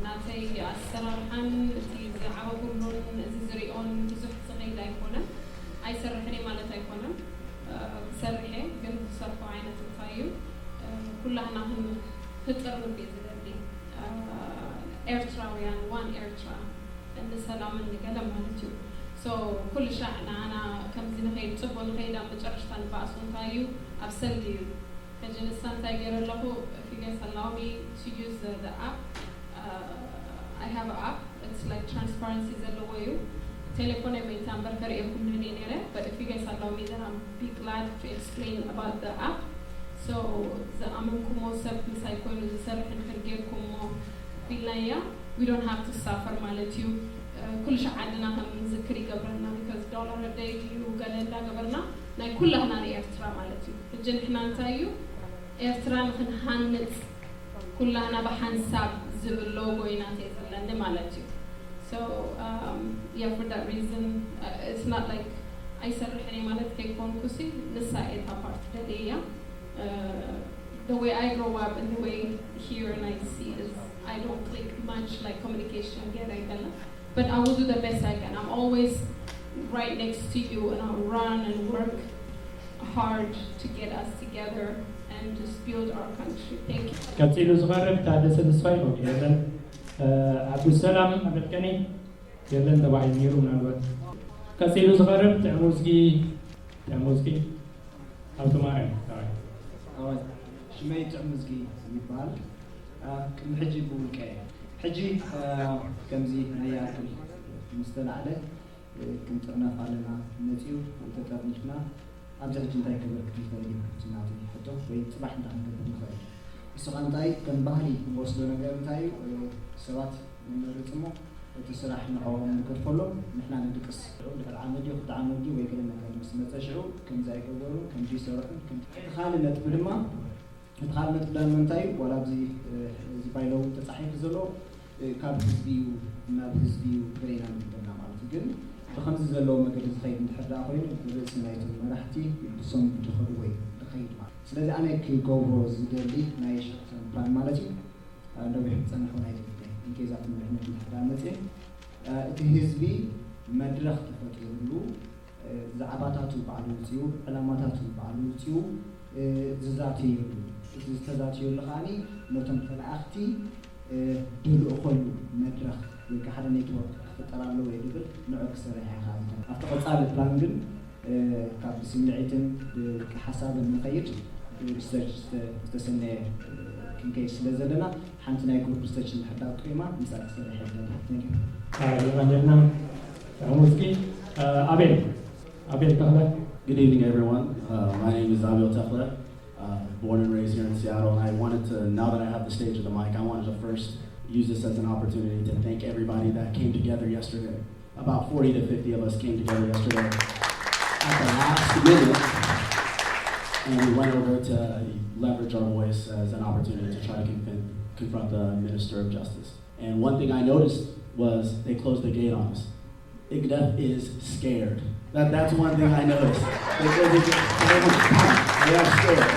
ናተይ ኣሰራርሓን እቲ ዝዓበኹሉን እዚ ዝሪኦን ብዙሕ ዝኸይድ ኣይኮነን። ኣይሰርሕን እየ ማለት ኣይኮነን። ክሰርሕ እየ ግን ዝሰርሖ ዓይነት እንታይ እዩ ኩላህና ክንፍጥር ንብል ዝደሊ ኤርትራውያን ዋን ኤርትራ ንሰላምን ንገለ ማለት እዩ። So ኩሉ ሻዕ ንዓና ከምዚ ንኸይድ ፅቡቅ ንኸይድ ኣብ መጨረሽታ ንባእሱ እንታይ እዩ ኣብ ሰልዲ እዩ። ሕጂ ንሳ እንታይ ገይረ ኣለኹ if you guys allow me to use the, the app uh, I have a app it's like transparency ዘለዎ እዩ። ቴሌፎነይ መይታ እምበር ከርእየኩም ንህልየ ነይረ but if you guys allow me then I'll be glad to explain about the app. So ዝኣመንኩሞ ሰብ ምሳይ ኮይኑ ዝሰርሕ እንድሕር ጌርኩሞ ቢልናያ we don't have to suffer ማለት እዩ። ኩሉ ሻዕ ዓድና ከም ንዝክር ይገብረና because ዶላር ደይ ድዩ ገለ እንዳገበርና ናይ ኩላህና ንኤርትራ ማለት እዩ። ሕጂ ንሕና እንታይ እዩ ኤርትራ ንክንሃንፅ ኩላህና ብሓንሳብ ዝብል ሎጎ ኢና ተይ ዘለኒ ማለት እዩ። So um, yeah, for that reason uh, it's not like ኣይሰርሕን እየ ማለት ከይኮንኩ ሲ ንሳ እየ እታ ፓርት ደልየ እያ። The way I grow up and the way here and I see is I don't click much like communication ገይረ ኣይከለን but I will do the best I can. I'm always right next to you and I'll run and work hard to get us together and just build our country. Thank you. ቀጺሉ ዝቐርብ ታደሰ ተስፋይ ኦኬ የለን። ዓብዱሰላም ኣበልቀኒ የለን ተባሂሉ ነይሩ። ምናልባት ቀጺሉ ዝቐርብ ጥዕሙዝጊ ጥዕሙዝጊ ሃብተማርያም። ሽመይ ጥዕሙዝጊ ይበሃል። ቅድሚ ሕጂ ብውልቀ እየ። ሕጂ ከምዚ ናይ ኣክል ምስ ተላዕለ ክንጥርነፍ ኣለና መፅዩ ተጠርኒፍና ኣብዚ ሕጂ እንታይ ክገብር ክንኽእል እዩ እቲ ናተይ ሕቶ ወይ ፅባሕ እንታይ ክንገብር ንኽእል ንስኻ እንታይ ከም ባህሊ ንወስዶ ነገር እንታይ እዩ ሰባት ንመርፅ እሞ እቲ ስራሕ ንዕኦም ንገድፈሎም ንሕና ንድቅስ ድሕሪ ዓመት ድዩ ክልተ ዓመት ድዩ ወይ ገለ ነገር ምስ መፀ ሽዑ ከምዚ ኣይገበሩን ከምዚ ይሰርሑን እቲ ካልእ ነጥቢ ድማ እቲ ካልእ ነጥቢ ዳሞ እንታይ እዩ ዋላ ኣብዚ እዚ ባይሎ እውን ተፃሒፉ ዘሎ ካብ ህዝቢ እዩ ናብ ህዝቢ እዩ ገለ ኢና ንግበና ማለት እዩ ግን ብከምዚ ዘለዎ መገዲ ዝኸይድ እንድሕር ደኣ ኮይኑ ብርእሲ ናይቶም መራሕቲ ይብሶም ብድኸዱ ወይ ንኸይድ ማለት ስለዚ ኣነ ክገብሮ ዝደሊ ናይ ሽርተን ፕላን ማለት እዩ ነዊሕ ክፀንሕ እውን ኣይደልን ኢንኬዝ ኣብቲ መሪሕነት እንድሕር ደኣ መፅየ እቲ ህዝቢ መድረኽ ተፈጢሩሉ ዛዕባታቱ ባዕሉ ውፅኡ፣ ዕላማታቱ ባዕሉ ውፅኡ ዝዛተየሉ፣ እቲ ዝተዛተየሉ ከዓኒ ነቶም ተለኣኽቲ ደልእኸሉ መድረኽ ወይ ከዓ ሓደ ኔትወርክ ክፍጠር ኣለዎ እየ ዝብል ንዑ ክሰርሕ እየ ከዓ ዝብል። ኣብቲ ቀፃሊ ፕላን ግን ካብ ብስምዒትን ብውልቂ ሓሳብን ንኸይድ ብሪሰርች ዝተሰነየ ክንከይድ ስለ ዘለና ሓንቲ ናይ ግሩፕ ሪሰርች እንድሕር ዳ ቆይማ ምስኣ ክሰርሕ እየ ዝደሊ። Thank you። የቐንየልና። ጥዑም ውስኪ ኣቤል ኣቤል ተኽለ Good evening, everyone. Uh, my name is Abel Techler, uh, born and raised here in Seattle. I wanted to, now that I have the stage or the mic, I wanted to first use this as an opportunity to thank everybody that came together yesterday. About forty to fifty of us came together yesterday at the last minute, and we went over to leverage our voice as an opportunity to try to confront, confront the Minister of Justice. And one thing I noticed was they closed the gate on us. IGDF is scared. That, that's one thing I noticed. They closed the gate. They don't come. They are scared.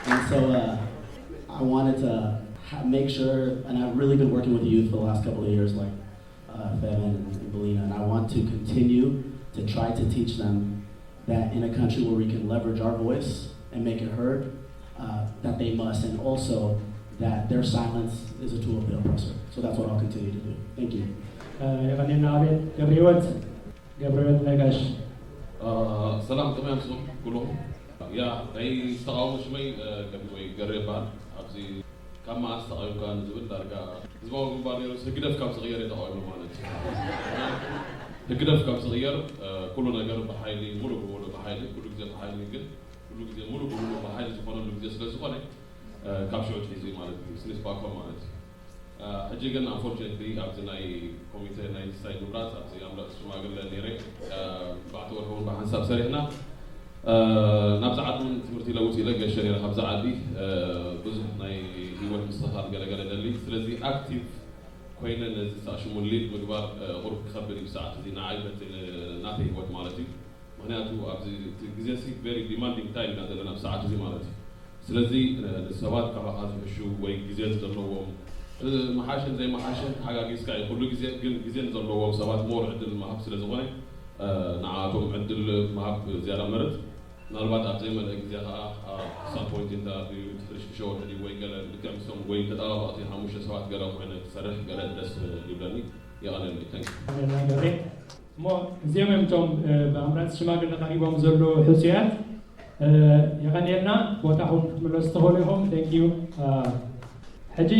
And so uh, I wanted to ha- make sure, and I've really been working with the youth for the last couple of years, like uh, Feven and, and Belina, and I want to continue to try to teach them that in a country where we can leverage our voice and make it heard, uh, that they must, and also that their silence is a tool of the oppressor. So that's what I'll continue to do. Thank you. የቐኔና ኣቤል ገብረ ህይወት ገብረ ህይወት ነጋሽ ሰላም ከመይ ኣምስኹም ኩሉኹም ያ ናይ ተቃውሞ ሽመይ ገቢ ወይ ገሬ ይበሃል ኣብዚ ካብ መዓስ ተቃዊምካ ንዝብል ዳርጋ ህዝባዊ ግንባር ነይሩ ህግደፍ ካብ ዝቕየር ተቃዊሞ ማለት እዩ ህግደፍ ካብ ዝቕየር ኩሉ ነገር ብሓይሊ፣ ሙሉ ብሙሉ ብሓይሊ፣ ኩሉ ግዜ ብሓይሊ፣ ግን ኩሉ ግዜ ሙሉ ብሙሉ ብሓይሊ ዝኾነሉ ግዜ ስለ ዝኾነ ካብ ሽዑ ትሒዙ ማለት እዩ፣ ስኒስ ባኮ ማለት እዩ። ሕጂ ግን ኣንፎርቹኔትሊ ኣብዚ ናይ ኮሚቴ ናይ ሳይድ ምምራፅ ኣብዚ ኣምረፅ ሽማግለ ነይረ ባዕቲ ወርሒ እውን ብሓንሳብ ሰሪሕና ናብዚ ዓዲ እውን ትምህርቲ ለውጥ ኢለ ገሸ ነይረ። ካብዚ ዓዲ ብዙሕ ናይ ህይወት ምስትኽኻል ገለገለ ደሊ። ስለዚ ኣክቲቭ ኮይነ ነዚ ዝኣሽሙ ሊድ ምግባር ቁሩብ ክኸብድ እዩ። ብሰዓት እዚ ንዓይ በቲ ናተይ ህይወት ማለት እዩ። ምክንያቱ ኣብዚ እቲ ግዜ ሲ ቨሪ ዲማንዲንግ ታይም ኢና ዘለና ብሰዓት እዚ ማለት እዩ። ስለዚ ንሰባት ካባኻ ዝሕሹ ወይ ግዜ ዘለዎም፣ መሓሸን ዘይመሓሸን ተሓጋጊዝካ እዩ ኩሉ ግዜ፣ ግን ግዜ ንዘለዎም ሰባት ሞር ዕድል ምሃብ ስለ ዝኾነ ንዓቶም ዕድል ምሃብ ዝያዳ መርፅ። ምናልባት ኣብ ዘይመልአ ግዜ ከዓ ሳም ፖይንት ኢንተርቪው ድሕሪ ሽዱሽተ ወርሒ ድዩ ወይ ገለ ልክዕ ምስቶም ወይ ተጣባባቕቲ ሓሙሽተ ሰባት ገለ ኮይነ ክሰርሕ ገለ ደስ ይብለኒ። የቐነኒ። Thank you። እሞ እዚኦም እዮም እቶም ብኣምራፂ ሽማግለ ቀሪቦም ዘለዉ ሕፁያት። የቐንየልና። ቦታኹም ክትምለሱ ትኽእሉ ኢኹም። Thank you። ሕጂ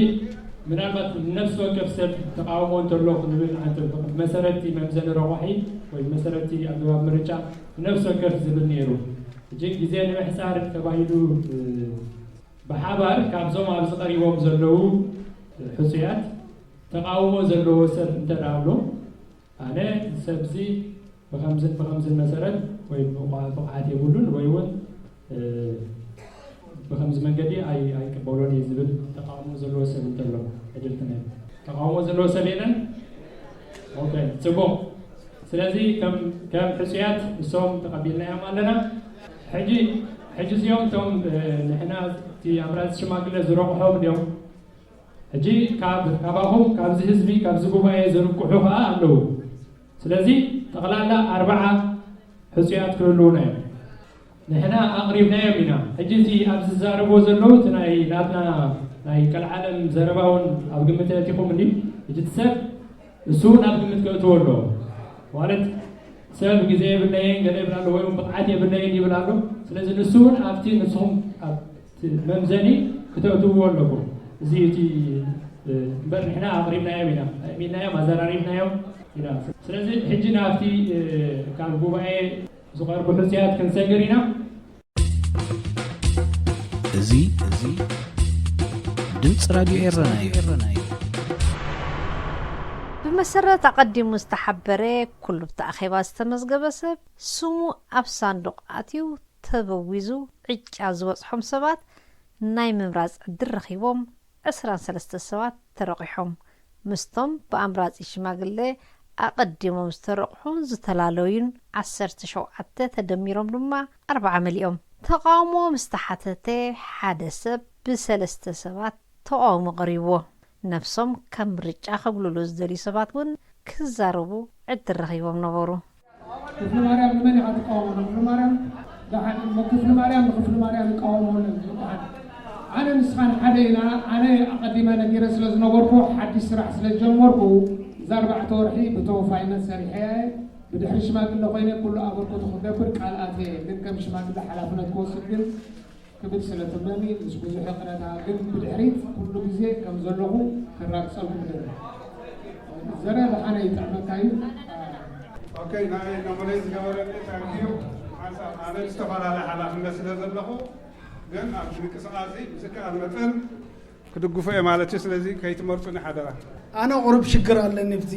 ምናልባት ንነፍሲ ወከፍ ሰብ ተቃውሞ እንተሎ ክንብል፣ ብመሰረቲ መምዘኒ ረቋሒ ወይ ብመሰረቲ ኣገባብ ምርጫ ንነፍሲ ወከፍ ዝብል ነይሩ። ሕጂ ግዜ ንምሕፃር ተባሂሉ ብሓባር ካብዞም ኣብዚ ቀሪቦም ዘለዉ ሕፁያት ተቃውሞ ዘለዎ ሰብ እንተ ኣሎ፣ ኣነ ሰብዚ ብኸምዝን ብኸምዝን መሰረት ወይ ብቕዓ-፣ ብቕዓት የብሉን ወይ እውን ብኸምዚ መንገዲ ኣይ-፣ ኣይቅበሎን እየ ዝብል ተቃውሞ ዘለዎ ሰብ እንተሎ ዕድል ክነብ። ተቃውሞ ዘለዎ ሰብ የለን? ኦኬ፣ ጽቡቕ። ስለዚ ከም፣ ከም ሕጹያት እሶም ተቐቢልናዮም ኣለና። ሕጂ፣ ሕጂ እዚኦም እቶም ንሕና እቲ ኣምራጺ ሽማግለ ዝረቑሖም ድዮም? ሕጂ ካብ፣ ካባኹም፣ ካብዚ ህዝቢ፣ ካብዚ ጉባኤ ዝርቅሑ ኸኣ ኣለዉ። ስለዚ ጠቕላላ ኣርብዓ ሕጹያት ክህልዉና እዮም። ንሕና ኣቕሪብናዮም ኢና። ሕጂ እዚ ኣብዚ ዝዛረብዎ ዘለዉ እቲ ናይ ናትና ናይ ቀልዓለም ዘረባ እውን ኣብ ግምት ኣእቲኹም እንዲ። ሕጂ እቲ ሰብ እሱ እውን ኣብ ግምት ከእትዎ ኣለዎ። ማለት ሰብ ግዜ የብለይን ገለ ይብል ኣሎ፣ ወይ እውን ብቕዓት የብለይን ይብል ኣሎ። ስለዚ ንሱ እውን ኣብቲ ንስኹም ኣብ መምዘኒ ክተእትውዎ ኣለኩም። እዚ እቲ እምበር ንሕና ኣቕሪብናዮም ኢና፣ ኣእሚንናዮም፣ ኣዘራሪብናዮም ኢና። ስለዚ ሕጂ ናብቲ ካብ ጉባኤ ዝቐርቡ ሕጹያት ክንሰግር ኢና። እዚ፣ እዚ ድምፂ ራድዮ ኤረና እዩ። ብመሰረት ኣቐዲሙ ዝተሓበረ፣ ኩሉ ብቲ ኣኼባ ዝተመዝገበ ሰብ ስሙ ኣብ ሳንዱቕ ኣትዩ ተበዊዙ ዕጫ ዝበጽሖም ሰባት ናይ ምምራጽ ዕድል ረኺቦም ዕስራን ሰለስተ ሰባት ተረቑሖም። ምስቶም ብኣምራጺ ሽማግለ ኣቐዲሞም ዝተረቑሑን ዝተላለዩን ዓሰርተ ሸውዓተ ተደሚሮም ድማ ኣርብዓ መሊኦም። ተቓውሞ ምስ ተሓተተ ሓደ ሰብ ብሰለስተ ሰባት ተቓውሞ ቀሪብዎ። ነብሶም ካብ ምርጫ ከግልሉ ዝደልዩ ሰባት እውን ክዛረቡ ዕድል ረኺቦም ነበሩ። ክፍለ ማርያም ንመን ኢኻ ትቃወሞ? ንክፍለ ማርያም ደሓን እሞ፣ ክፍለ ማርያም ንክፍለ ማርያም ይቃወሞ ኣሎ ዝበሃል። ኣነ ንስኻን ሓደ ኢና። ኣነ ኣቐዲመ ነጊረ ስለ ዝነበርኩ፣ ሓድሽ ስራሕ ስለ ዝጀመርኩ፣ እዛ ኣርባዕተ ወርሒ ብተወፋይነት ሰሪሐ፣ ብድሕሪ ሽማግለ ኮይነ ኩሉ ኣበርክቶ ክገብር ቃል ኣትየ። ግን ከም ሽማግለ ሓላፍነት ክወስድ ግን ክብል ስለ ትብለኒ ምስ ብዙሕ ይቕረታ፣ ግን ብድሕሪት ኩሉ ግዜ ከም ዘለኹ ከራግጸልኩም እደሊ። ዘረ ደሓነ ይጥዕመካ እዩ። ኦኬ፣ ናይ ኖሚኔት ዝገበረኒ ታንኪዩ። ሓንሳብ ኣነ ዝተፈላለየ ሓላፍነት ስለ ዘለኹ፣ ግን ኣብ ምንቅስቓስ እዚ ብዝከኣል መጠን ክድግፎ እየ ማለት እዩ። ስለዚ ከይትመርጹኒ ሓደራ። ኣነ ቁሩብ ሽግር ኣለኒ ብዚ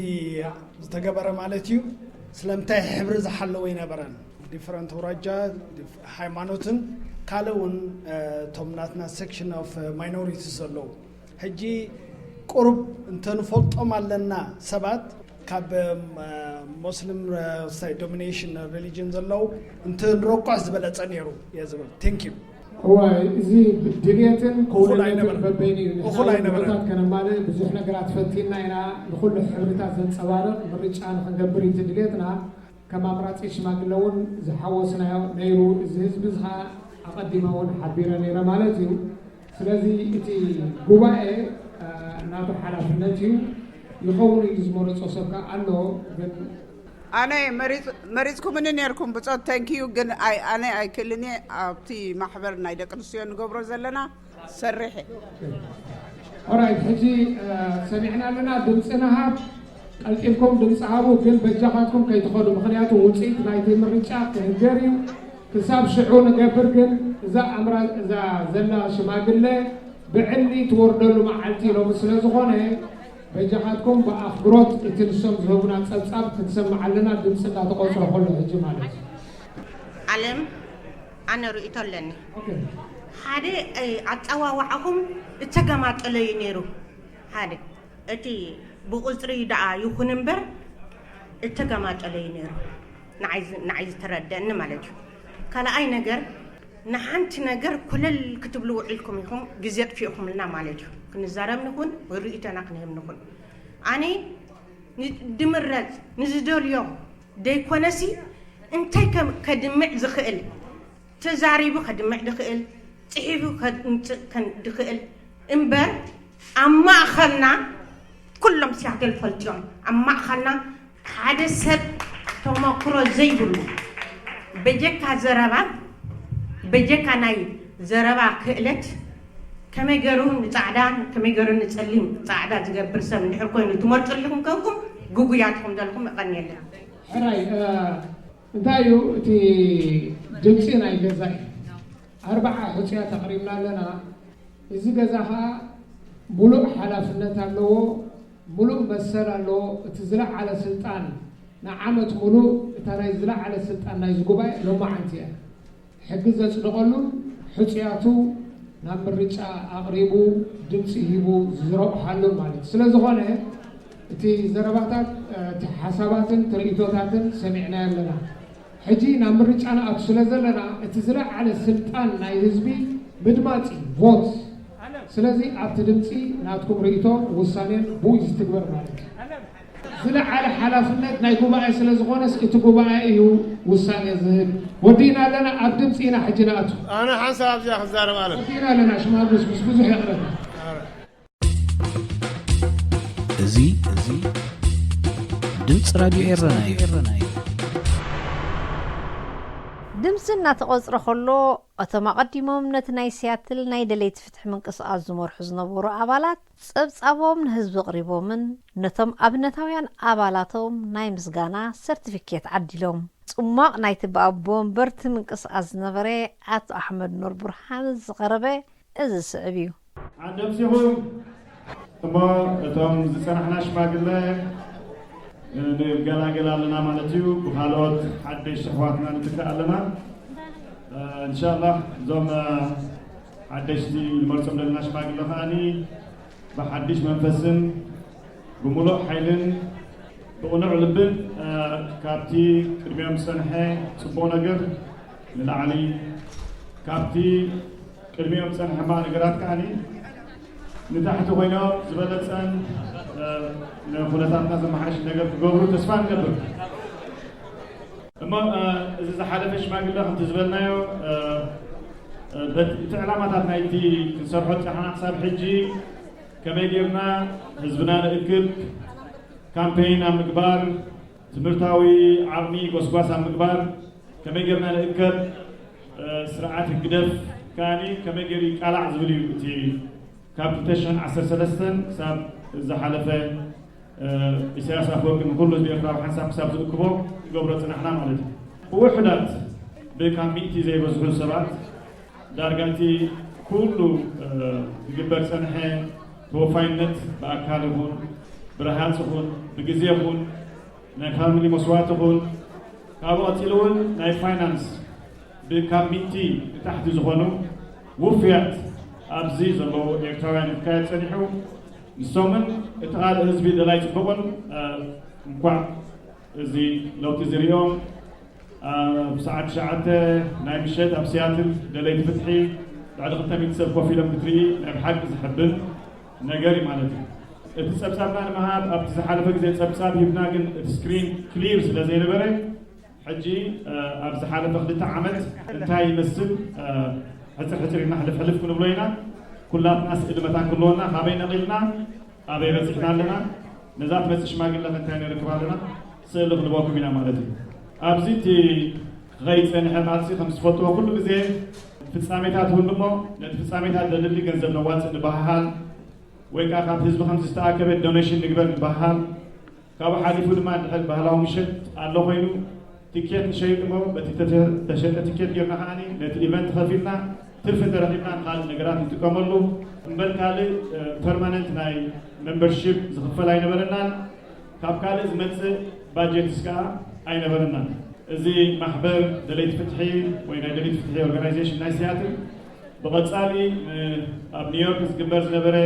ዝተገበረ ማለት እዩ። ስለምንታይ ሕብሪ ዝሓለወ ኣይነበረን። ዲፍረንት ኣውራጃ፣ ዲፍ-፣ ሃይማኖትን ካልእ እውን፣ እ፣ እቶም ናትና ሴክሽን ኦፍ ማይኖሪቲስ ዘለዉ። ሕጂ ቁሩብ እንተንፈልጦም ኣለና ሰባት ካብ፣ እ፣ ሞስሊም፣ እ፣ ሳይ ዶሚኔሽን ሪሊጅን ዘለዉ እንተንረቋ ዝበለጸ ነይሩ እየ ዝብል። ቴንክ ዩ። እዋይ፣ እዚ ድልየትን እኹል ክውንነትን ኣይነበረን። በበይኑ እዩ። ንሕና እኹል እውን ኣይነበረን። ኩነታት ከነማልእ ብዙሕ ነገራት ፈቲንና ኢና። ንኹሉ ሕብርታት ዘንጸባርቕ ምርጫ ንኽንገብር እዩ እቲ ድልየትና። ከም ኣምራጺ ሽማግለ እውን ዝሓወስናዮ ነይሩ። እዚ ህዝቢ እዚ ኸኣ ኣቐዲመ እውን ሓቢረ ነይረ ማለት እዩ። ስለዚ እቲ ጉባኤ፣ እ፣ ናቱ ሓላፍነት እዩ። ይኸውን ኢሉ ዝመረጾ ሰብ ከኣ ኣሎ፣ ግን ኣነ መሪጽ-፣ መሪጽኩምኒ ነርኩም ብጾት፣ thank you፣ ግን ኣይ-፣ ኣነ ኣይክእልን እየ። ኣብቲ ማሕበር ናይ ደቂ ኣንስትዮ ንገብሮ ዘለና ሰርሐ። ኦራይት፣ ሕጂ፣ እ፣ ሰሚዕና ኣለና፣ ድምፂ ንሃብ። ቀልጢፍኩም ድምፂ ሃቡ፣ ግን በጃኻትኩም ከይትኸዱ፣ ምኽንያቱ ውፅኢት ናይቲ ምርጫ ክህገር እዩ። ክሳብ ሽዑ ንገብር ግን እዛ ኣምራ እዛ ዘላ ሽማግለ ብዕሊ ትወርደሉ መዓልቲ ሎሚ ስለ ዝኾነ በጃኻትኩም ብኣኽብሮት እቲ ንሶም ዝህቡና ፀብፃብ ክንሰምዕ ኣለና፣ ድምፂ እንዳተቆፅረ ከሎ ሕጂ ማለት እዩ። ዓለም ኣነ ርእይቶ ኣለኒ። ሓደ ኣፀዋዋዕኹም እተገማጠለ እዩ ነይሩ። ሓደ እቲ ብቁፅሪ ደኣ ይኹን እምበር እተገማጠለ እዩ ነይሩ፣ ንዓይ ዝተረደእኒ ማለት እዩ። ካልኣይ ነገር ንሓንቲ ነገር ኮለል ክትብሉ ውዒልኩም ኢኹም፣ ግዜ ኣጥፊእኹምልና ማለት እዩ። ክንዛረብ ንኹን ወይ ርእይቶና ክንህብ ንኹን ኣነ ድምረፅ ንዝደልዮ ደይኮነሲ እንታይ ከድምዕ ዝኽእል ተዛሪቡ ከድምዕ ድኽእል፣ ፅሒፉ ከድምፅእ ድኽእል እምበር ኣብ ማእኸልና ኩሎም ሲያትል ፈልጥዮም። ኣብ ማእኸልና ሓደ ሰብ ተመክሮ ዘይብሉ በጀካ ዘረባ በጀካ ናይ ዘረባ ክእለት ከመይ ገሩ ንፃዕዳ ከመይ ገሩ ንፀሊም ፃዕዳ ዝገብር ሰብ እንድሕር ኮይኑ ትመርፁ ሪኢኹም ከንኩም ግጉያት ኢኹም ዘለኹም። እቐንየለን። ሕራይ እንታይ እዩ እቲ ድምፂ ናይ ገዛ እዩ። ኣርባዓ ሕፁያት ኣቕሪብና ኣለና። እዚ ገዛ ኸዓ ሙሉእ ሓላፍነት ኣለዎ፣ ሙሉእ መሰል ኣለዎ። እቲ ዝለዓለ ስልጣን ንዓመት ሙሉእ እታ ናይ ዝለዓለ ስልጣን ናይዚ ጉባኤ ሎማዓንቲ እያ። ሕጊ ዘፅድቐሉን ሕፁያቱ ናብ ምርጫ ኣቕሪቡ ድምፂ ሂቡ ዝረቑሓሉን ማለት እዩ። ስለ ዝኾነ እቲ ዘረባታት እቲ ሓሳባትን ትርኢቶታትን ሰሚዕናዮ ኣለና። ሕጂ ናብ ምርጫ ንኣቱ ስለ ዘለና እቲ ዝለዓለ ስልጣን ናይ ህዝቢ ምድማፅ እዩ፣ ቮት። ስለዚ ኣብቲ ድምፂ ናትኩም ርእይቶ ውሳኔን ብኡ እዩ ዝትግበር ማለት እዩ። ዝለዓለ ሓላፍነት ናይ ጉባኤ ስለ ዝኾነስ እቲ ጉባኤ እዩ ውሳኔ ዝህብ። ወዲእና ኣለና፣ ኣብ ድምፂ ኢና ሕጂ ንኣቱ። ኣነ ሓንሳብ ኣብዚኣ ክዛረብ ኣለ። ወዲእና ኣለና፣ ሽማግስ ምስ ብዙሕ ይቕረታ። እዚ እዚ ድምፂ ራድዮ ኤረና እዩ። ድምፂ እናተቖፅረ ከሎ እቶም ኣቐዲሞም ነቲ ናይ ሲያትል ናይ ደለይቲ ፍትሒ ምንቅስቓስ ዝመርሑ ዝነበሩ ኣባላት ጸብጻቦም ንህዝቢ ኣቕሪቦምን ነቶም ኣብነታውያን ኣባላቶም ናይ ምስጋና ሰርቲፊኬት ዓዲሎም። ጽሟቕ ናይቲ ብኣቦ ወንበርቲ ምንቅስቓስ ዝነበረ ኣቶ ኣሕመድ ኑር ቡርሃን ዝቐረበ እዚ ዝስዕብ እዩ። ዓንዲ ኣምሲኹም እሞ እቶም ዝጸናሕና ሽማግለ ንገላገል ኣለና ማለት እዩ። ብኻልኦት ሓደሽቲ ኣሕዋትና ንትካእ ኣለና። እንሻላህ እዞም ሓደሽቲ ንመርጾም ዘለና ሽማግለ ከዓኒ ብሓድሽ መንፈስን ብምሉእ ሓይልን ብቕኑዕ ልብን ካብቲ ቅድሚኦም ዝጸንሐ ጽቡቕ ነገር ንላዕሊ ካብቲ ቅድሚኦም ዝጸንሐ ሕማቕ ነገራት ከዓኒ ንታሕቲ ኮይኖም ዝበለጸን ንኹነታትና ዘመሓይሽ ነገር ክገብሩ ተስፋ ንገብር። እሞ እዚ ዝሓለፈ ሽማግለ ከምቲ ዝበልናዮ በቲ እቲ ዕላማታት ናይቲ ክንሰርሖ ዝጸሓና ክሳብ ሕጂ ከመይ ጌርና ህዝብና ንእክብ፣ ካምፔይን ኣብ ምግባር፣ ትምህርታዊ ዓቕሚ ጎስጓስ ኣብ ምግባር፣ ከመይ ጌርና ንእከብ፣ ስርዓት ህግደፍ ከኣኒ ከመይ ገይሩ ይቃላዕ ዝብል እዩ እቲ ካብ ክልተ ሽሕን ዓሰርተ ሰለስተን ክሳብ ዝሓለፈ ኢሳያስ ኣፈወርቂ ንኩሉ ህዝቢ ኤርትራ ብሓንሳብ ክሳብ ዝእክቦ ንገብሮ ዝጸናሕና ማለት እዩ። ብውሑዳት ብካብ ሚእቲ ዘይበዝሑ ሰባት ዳርጋ እቲ ኩሉ ዝግበር ዝጸንሐ ተወፋይነት ብኣካል ይኹን ብረሃጽ ይኹን ብግዜ ይኹን ናይ ፋሚሊ መስዋእቲ ይኹን ካብኡ ቀጺሉ እውን ናይ ፋይናንስ ብካብ ሚእቲ ንታሕቲ ዝኾኑ ውፉያት ኣብዚ ዘለዉ ኤርትራውያን ክካየድ ጸኒሑ ንሶምን እቲ ካልእ ህዝቢ ደላይ ጽቡቕን እንኳዕ እዚ ለውጢ እዚ ሪኦም ኣብ ሰዓት ትሽዓተ ናይ ምሸት ኣብ ሲያትል ደለይቲ ፍትሒ ልዕሊ ክልተ ሚእቲ ሰብ ኮፍ ኢሎም ክትርኢ ናይ ብሓቂ ዘሕብን ነገር እዩ ማለት እዩ። እቲ ጸብጻብና ንምሃብ ኣብቲ ዝሓለፈ ግዜ ጸብጻብ ሂብና ግን እቲ ስክሪን ክሊር ስለ ዘይነበረ ሕጂ ኣብ ዝሓለፈ ክልተ ዓመት እንታይ ይመስል ሕጽር ሕጽር ኢልና ሕልፍ ሕልፍ ክንብሎ ኢና። ኩላትና ስእሊ መታን ክህልወና ካበይ ነቒልና ኣበይ በጺሕና ኣለና፣ ነዛ ትመጽእ ሽማግለ ከ እንታይ ነርክብ ኣለና፣ ስእሊ ክንበኩም ኢና ማለት እዩ። ኣብዚ እቲ ክኸይድ ጸኒሐ ቃልሲ ከም ዝፈልጥዎ ኩሉ ግዜ ፍጻሜታት ይህሉ እሞ ነቲ ፍጻሜታት ዘድሊ ገንዘብ ነዋጽእ ንበሃሃል ወይ ከኣ ካብ ህዝቢ ከም ዝተኣከበ ዶኔሽን ንግበር ንበሃሃል ካብኡ ሓሊፉ ድማ እንድሕር ባህላዊ ምሸት ኣሎ ኮይኑ፣ ትኬት ንሸይጥ እሞ፣ በቲ ተሸ-፣ ተሸጠ ትኬት ጌርና ከዓኒ ነቲ ኢቨንት ከፊልና፣ ትርፊ እንተረኺብና ንኻልእ ነገራት ንጥቀመሉ። እምበር ካልእ፣ እ፣ ፐርማነንት ናይ ሜምበርሺፕ ዝኽፈል ኣይነበረናን። ካብ ካልእ ዝመጽእ ባጀትስ ከኣ ኣይነበረናን። እዚ ማሕበር ደለይቲ ፍትሒ ወይ ናይ ደለይቲ ፍትሒ ኦርጋናይዜሽን ናይ ሲያትል ብቐጻሊ፣ እ፣ ኣብ ኒውዮርክ ዝግበር ዝነበረ፣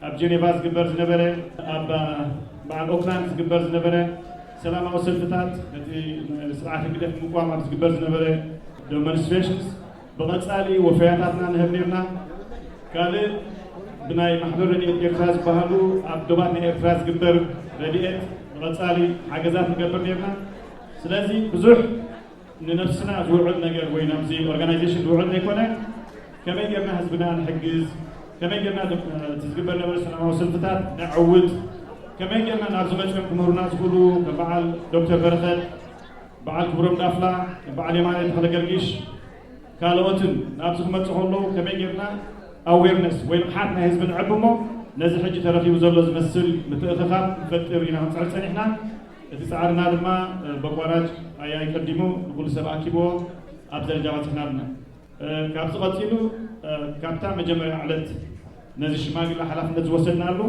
ኣብ ጀኔቫ ዝግበር ዝነበረ፣ ኣብ፣ እ፣ በዓል ኦክላንድ ዝግበር ዝነበረ ሰላማዊ ሰልፍታት፣ ነቲ፣ እ፣ ስርዓት ህግደፍ ንምቋም ኣብ ዝግበር ዝነበረ ዴሞንስትሬሽንስ ብቐጻሊ ወፈያታትና ንህብ ኔርና። ካልእ ብናይ ማሕበር ረድኤት ኤርትራ ዝበሃሉ ኣብ ዶባት ናይ ኤርትራ ዝግበር ረድኤት ብቐጻሊ ሓገዛት ንገብር ኔርና። ስለዚ ብዙሕ ንነብስና ዝውዕል ነገር ወይ ናብዚ ኦርጋናይዜሽን ዝውዕል ዘይኮነ፣ ከመይ ጌርና ህዝብና ንሕግዝ፣ ከመይ ጌርና ደ-፣ እቲ ዝግበር ነበረ ሰላማዊ ሰልፍታት ነዕውት፣ ከመይ ጌርና ናብዚ መጽኦም ክምህሩና ዝኽእሉ ከም በዓል ዶክተር በረኸት፣ በዓል ክብሮም ዳፍላ፣ ከም በዓል የማነ ተኽለ ገርጊሽ፣ ካልኦትን ናብዚ ክመጽእ ከለዉ ከመይ ጌርና ኣዌርነስ ወይ ንቕሓት ናይ ህዝቢ ንዕብ እሞ ነዚ ሕጂ ተረኺቡ ዘሎ ዝመስል ምትእኽኻብ ንፈጥር ኢና ክንጽዕር ጸኒሕና። እቲ ጻዕርና ድማ፣ እ፣ በቋራጭ ኣያይ ቀዲሙ ንኹሉ ሰብ ኣኪብዎ ኣብ ደረጃ በጺሕና ኣለና። እ፣ ካብዚ ቀጺሉ፣ እ፣ ካብታ መጀመርያ ዕለት ነዚ ሽማግለ ሓላፍነት ዝወሰድናሉ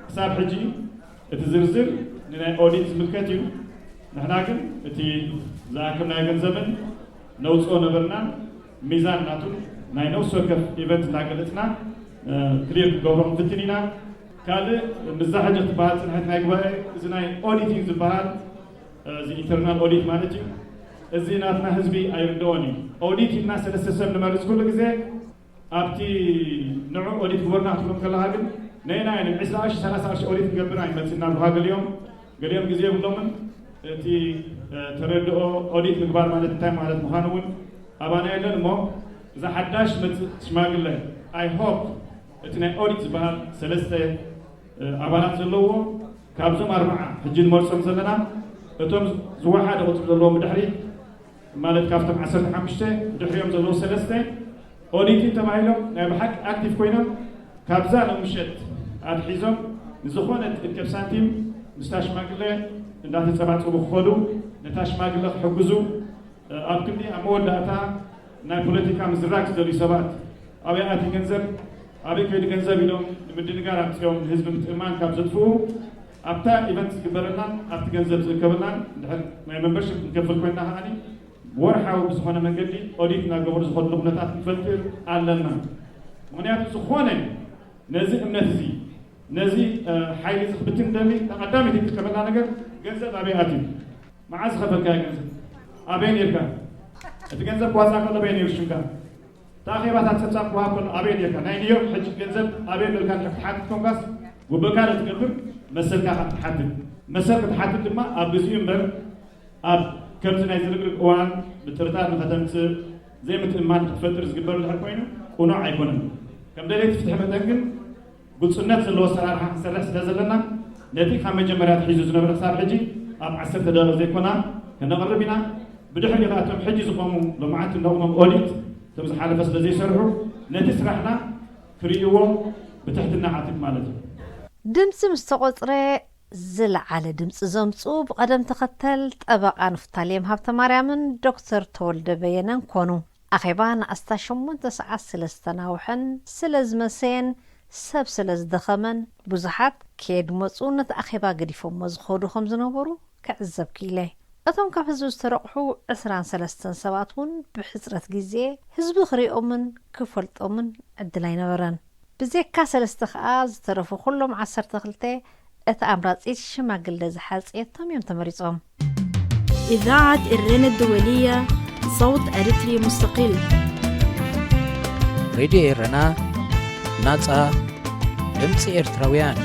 ክሳብ ሕጂ እቲ ዝርዝር ንናይ ኦዲት ዝምልከት እዩ። ንሕና ግን እቲ ዝኣከብናዮ ገንዘብን ነውፅኦ ነበርና ሚዛን ናቱ ናይ ነፍሲ ወከፍ ኢቨንት እናገለፅና፣ እ፣ ክሊር ክንገብሮ ክንፍትን ኢና። ካልእ ምስዛ ሕጂ ክትበሃል ፅንሐት ናይ ጉባኤ እዚ ናይ ኦዲቲንግ ዝበሃል፣ እ፣ እዚ ኢንተርናል ኦዲት ማለት እዩ። እዚ ናትና ህዝቢ ኣይርድኦን እዩ። ኦዲት ኢልና ሰለስተ ሰብ ንመርፅ ኩሉ ግዜ ኣብቲ ንዑ ኦዲት ግበሩና ክትብሎም ከለኻ ግን ነየናይ ዒስራ ቅርሺ ሰላሳ ቅርሺ ኦዲት ንገብር ኣይመፅእና ብልካ ገሊኦም፣ ገሊኦም ግዜ የብሎምን። እቲ፣ እ፣ ተረድኦ ኦዲት ምግባር ማለት እንታይ ማለት ምዃኑ እውን ኣባና የለን እሞ እዛ ሓዳሽ መፅእ ሽማግለ I hope እቲ ናይ ኦዲት ዝበሃል ሰለስተ፣ እ፣ ኣባላት ዘለዎ ካብዞም ኣርባዓ ሕጂ ንመርፆም ዘለና እቶም ዝወሓደ ቁፅሪ ዘለዎም ብድሕሪ ማለት ካብቶም ዓሰርተ ሓሙሽተ ድሕሪኦም ዘለዉ ሰለስተ ኦዲት ተባሂሎም ናይ ብሓቂ ኣክቲቭ ኮይኖም ካብዛ ንምሸት ኣትሒዞም ንዝኾነ እከብ ሳንቲም ምስታ ሽማግለ እንዳተጸባጸቡ ክኸዱ ነታ ሽማግለ ክሕግዙ ኣብ ክንዲ ኣብ መወዳእታ ናይ ፖለቲካ ምዝራግ ዝደልዩ ሰባት ኣበይ ኣትዩ ገንዘብ፣ ኣበይ ከይዱ ገንዘብ ኢሎም ንምድንጋር ኣምፅኦም ንህዝቢ ምትእማን ካብ ዘጥፍኡ ኣብታ ኢቨንት ዝግበረልናን ኣብቲ ገንዘብ ዝእከበልናን እንድሕር ናይ ሜምበርሺፕ ክንከፍል ኮይንና ከዓኒ ወርሓዊ ብዝኾነ መንገዲ ኦዲት እናገበሩ ዝኸድሉ ኩነታት ክንፈጥር ኣለና። ምኽንያቱ ዝኾነ ነዚ እምነት እዚ ነዚ፣ እ፣ ሓይሊ እዚ ክብትን ደሊ ቀዳመይቲ ዝጥቀመላ ነገር ገንዘብ ኣበይ ኣትዩ? መዓዝ ዝኸፈልካዮ ገንዘብ? ኣበይ ኔርካ? እቲ ገንዘብ ክዋፃእ ከሎ ኣበይ ኔሩ ሽምካ? እቲ ኣኼባታት ጸብጻብ ክወሃብ ከሎ ኣበይ ኔርካ? ናይ ኒውዮርክ ሕጂ ገንዘብ ኣበይ ኣለልካ እንድሕር ክትሓትት ኮንካስ፣ ጉብእካ ዶ ትገብር? መሰልካ ኢኻ ክትሓትት። መሰል ክትሓትት ድማ ኣብ ግዚኡ እምበር ኣብ ከምዚ ናይ ዝርግርግ እዋን ምጥርጣር ንኸተምጽእ፣ ዘይምትእምማን ክትፈጥር ዝግበር እንድሕር ኮይኑ፣ ቅኑዕ ኣይኮነን። ከም ደለይቲ ፍትሒ መጠን ግን፣ ግልጽነት ዘለዎ ኣሰራርሓ ክንሰርሕ ስለ ዘለና፣ ነቲ ካብ መጀመርያ ኣትሒዙ ዝነበረ ክሳብ ሕጂ ኣብ ዓሰርተ ደቂቕ ዘይኮና ከነቕርብ ኢና። ብድሕሪኡ ከኣ እቶም ሕጂ ዝቖሙ ሎማዓንቲ እነቕሞም ኦዲት፣ እቶም ዝሓለፈ ስለ ዘይሰርሑ፣ ነቲ ስራሕና ክርእይዎ ብትሕትና እሓትት ማለት እዩ። ድምጺ ምስ ተቖጽረ ዝለዓለ ድምጺ ዘምጽኡ ብቐደም ተኸተል ጠበቓ ንፍታሌም ሃብተማርያምን ዶክተር ተወልደ በየነን ኮኑ። ኣኼባ ንኣስታት ሸሞንተ ሰዓት ስለ ዝተናውሐን ስለ ዝመሰየን ሰብ ስለ ዝደኸመን ብዙሓት ከየድመጹ ነቲ ኣኼባ ገዲፎሞ ዝኸዱ ከም ዝነበሩ ክዕዘብ ክኢለ። እቶም ካብ ህዝቢ ዝተረቑሑ ዕስራን ሰለስተን ሰባት እውን ብሕጽረት ግዜ ህዝቢ ክሪኦምን ክፈልጦምን ዕድል ኣይነበረን። ብዘይካ ሰለስተ ከኣ ዝተረፉ ኩሎም ዓሰርተ ክልተ እቲ ኣምራጺ ሽማግለ ዝሓጽየቶም እዮም ተመሪጾም። إذاعة إرينا الدولية، صوت أريتري مستقل. ሬድዮ ኤረና፣ ናጻ ድምጺ ኤርትራውያን።